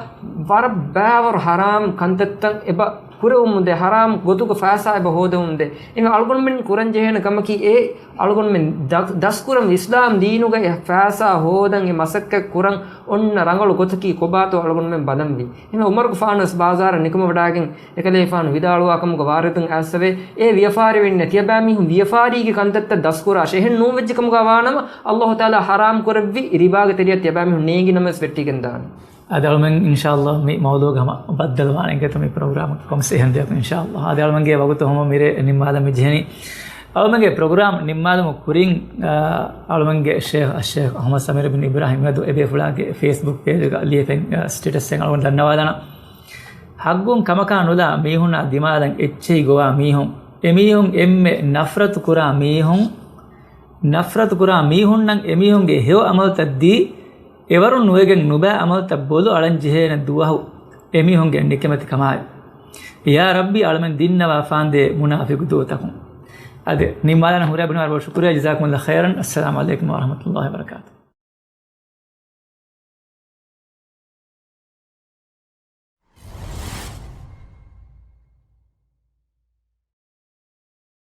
ވަރަށް ބައިވަރު ޙަރާމް ކަންތައްތައް އެބަ ކުރެވުމުންދޭ، ޙަރާމް ގޮތުގަ ފައިސާ އެބަ ހޯދެވުމުންދޭ. އެހެން އަޅުގަނޑުމެން ކުރަން ޖެހޭނެ ކަމަކީ އެ އަޅުގަނޑުމެން ދަ-، ދަސްކުރަން އިސްލާމް ދީނުގައި ފައިސާ ހޯދަން އެ މަސައްކަތް ކުރަން އޮންނަ ރަނގަޅު ގޮތަކީ ކޮބާތޯ އަޅުގަނޑުމެން ބަލަންވީ. އެހެން ޢުމަރުގެފާނުވެސް ބާޒާރަށް ނިކުމެވަޑާގެން އެކަލޭފާނު ވިދާޅުވާ ކަމުގަ ވާރިދުން އައިސްފަވޭ، އެ ވިޔަފާރިވެންނެ ތިޔަބައިމީހުން ވިޔަފާރީގެ ކަންތައްތައް ދަސްކުރާށޭ. އެހެން ނޫންވެއްޖެ ކަމުގަ ވާނަމަ، އައްލާހު ތަޢާލާ ޙަރާމް ކުރެއްވި ރިބާގެ ތެރެއަށް ތިޔަބައިމީހުން ނޭނގި ނަމަވެސް ވެއްޓިގެން ދާނެ. އަދި އަޅުމެން އިންޝާއައްލާ މި މައުޟޫޢުގަ ހަމަ ބައްދަލުވާނެ އިނގޭތޯ މި ޕްރޮގްރާމް ކޮންމެސް އެހެން ދެއަކުން އިންޝާއައްލާ. އަދި އަޅުމެންގެ ވަގުތު ހަމަ މިރޭ ނިންމާލަން މި ޖެހެނީ. އަޅުމެންގެ ޕްރޮގްރާމް ނިންމާލުމުގެ ކުރިން، އާ، އަޅުމެންގެ ޝޭޚް އައްޝޭޚް އަޙްމަދު ސަމީރު ބިން އިބްރާހިމް އަދު އެބޭފުޅާގެ ފޭސްބުކް ޕޭޖުގަ ލިޔެފައި، އާ، ސްޓޭޓަސްއެއް އަޅުގަނޑު ދަންނަވާލާނަން. ޙައްޤުން ކަމަކާ ނުލާ މީހުންނާ ދިމާލަށް އެއްޗެހި ގޮވާ މީހުން، އެމީހުން އެންމެ ނަފްރަތު ކުރާ މީހުން، ނަފްރަތު ކުރާ މީހުންނަށް އެމީހުންގެ ހެޔޮ އަމަލުތައް ދީ، އެވަރުން ނުވެގެން ނުބައި އަމަލުތައް ބޮލު އަޅަން ޖެހޭނެ ދުވަހު އެމީހުންގެ ނިކަމެތިކަމާއި. ޔާ ރައްބީ، އަޅަމެން ދިންނަވާ ފާނދޭ މުނާފިޤު ދޫތަކުން. އަދި ނިންމާލާނަން ހުރިހާ ބުނި ވަރަށް ބޮޑަށް ޝުކުރިއްޔާ، ޖަޒާކުމުﷲ ޚައިރަން. އައްސަލާމު ޢަލައިކުމް ވަރަޙްމަތުﷲ ވަބަރަކާތުހު.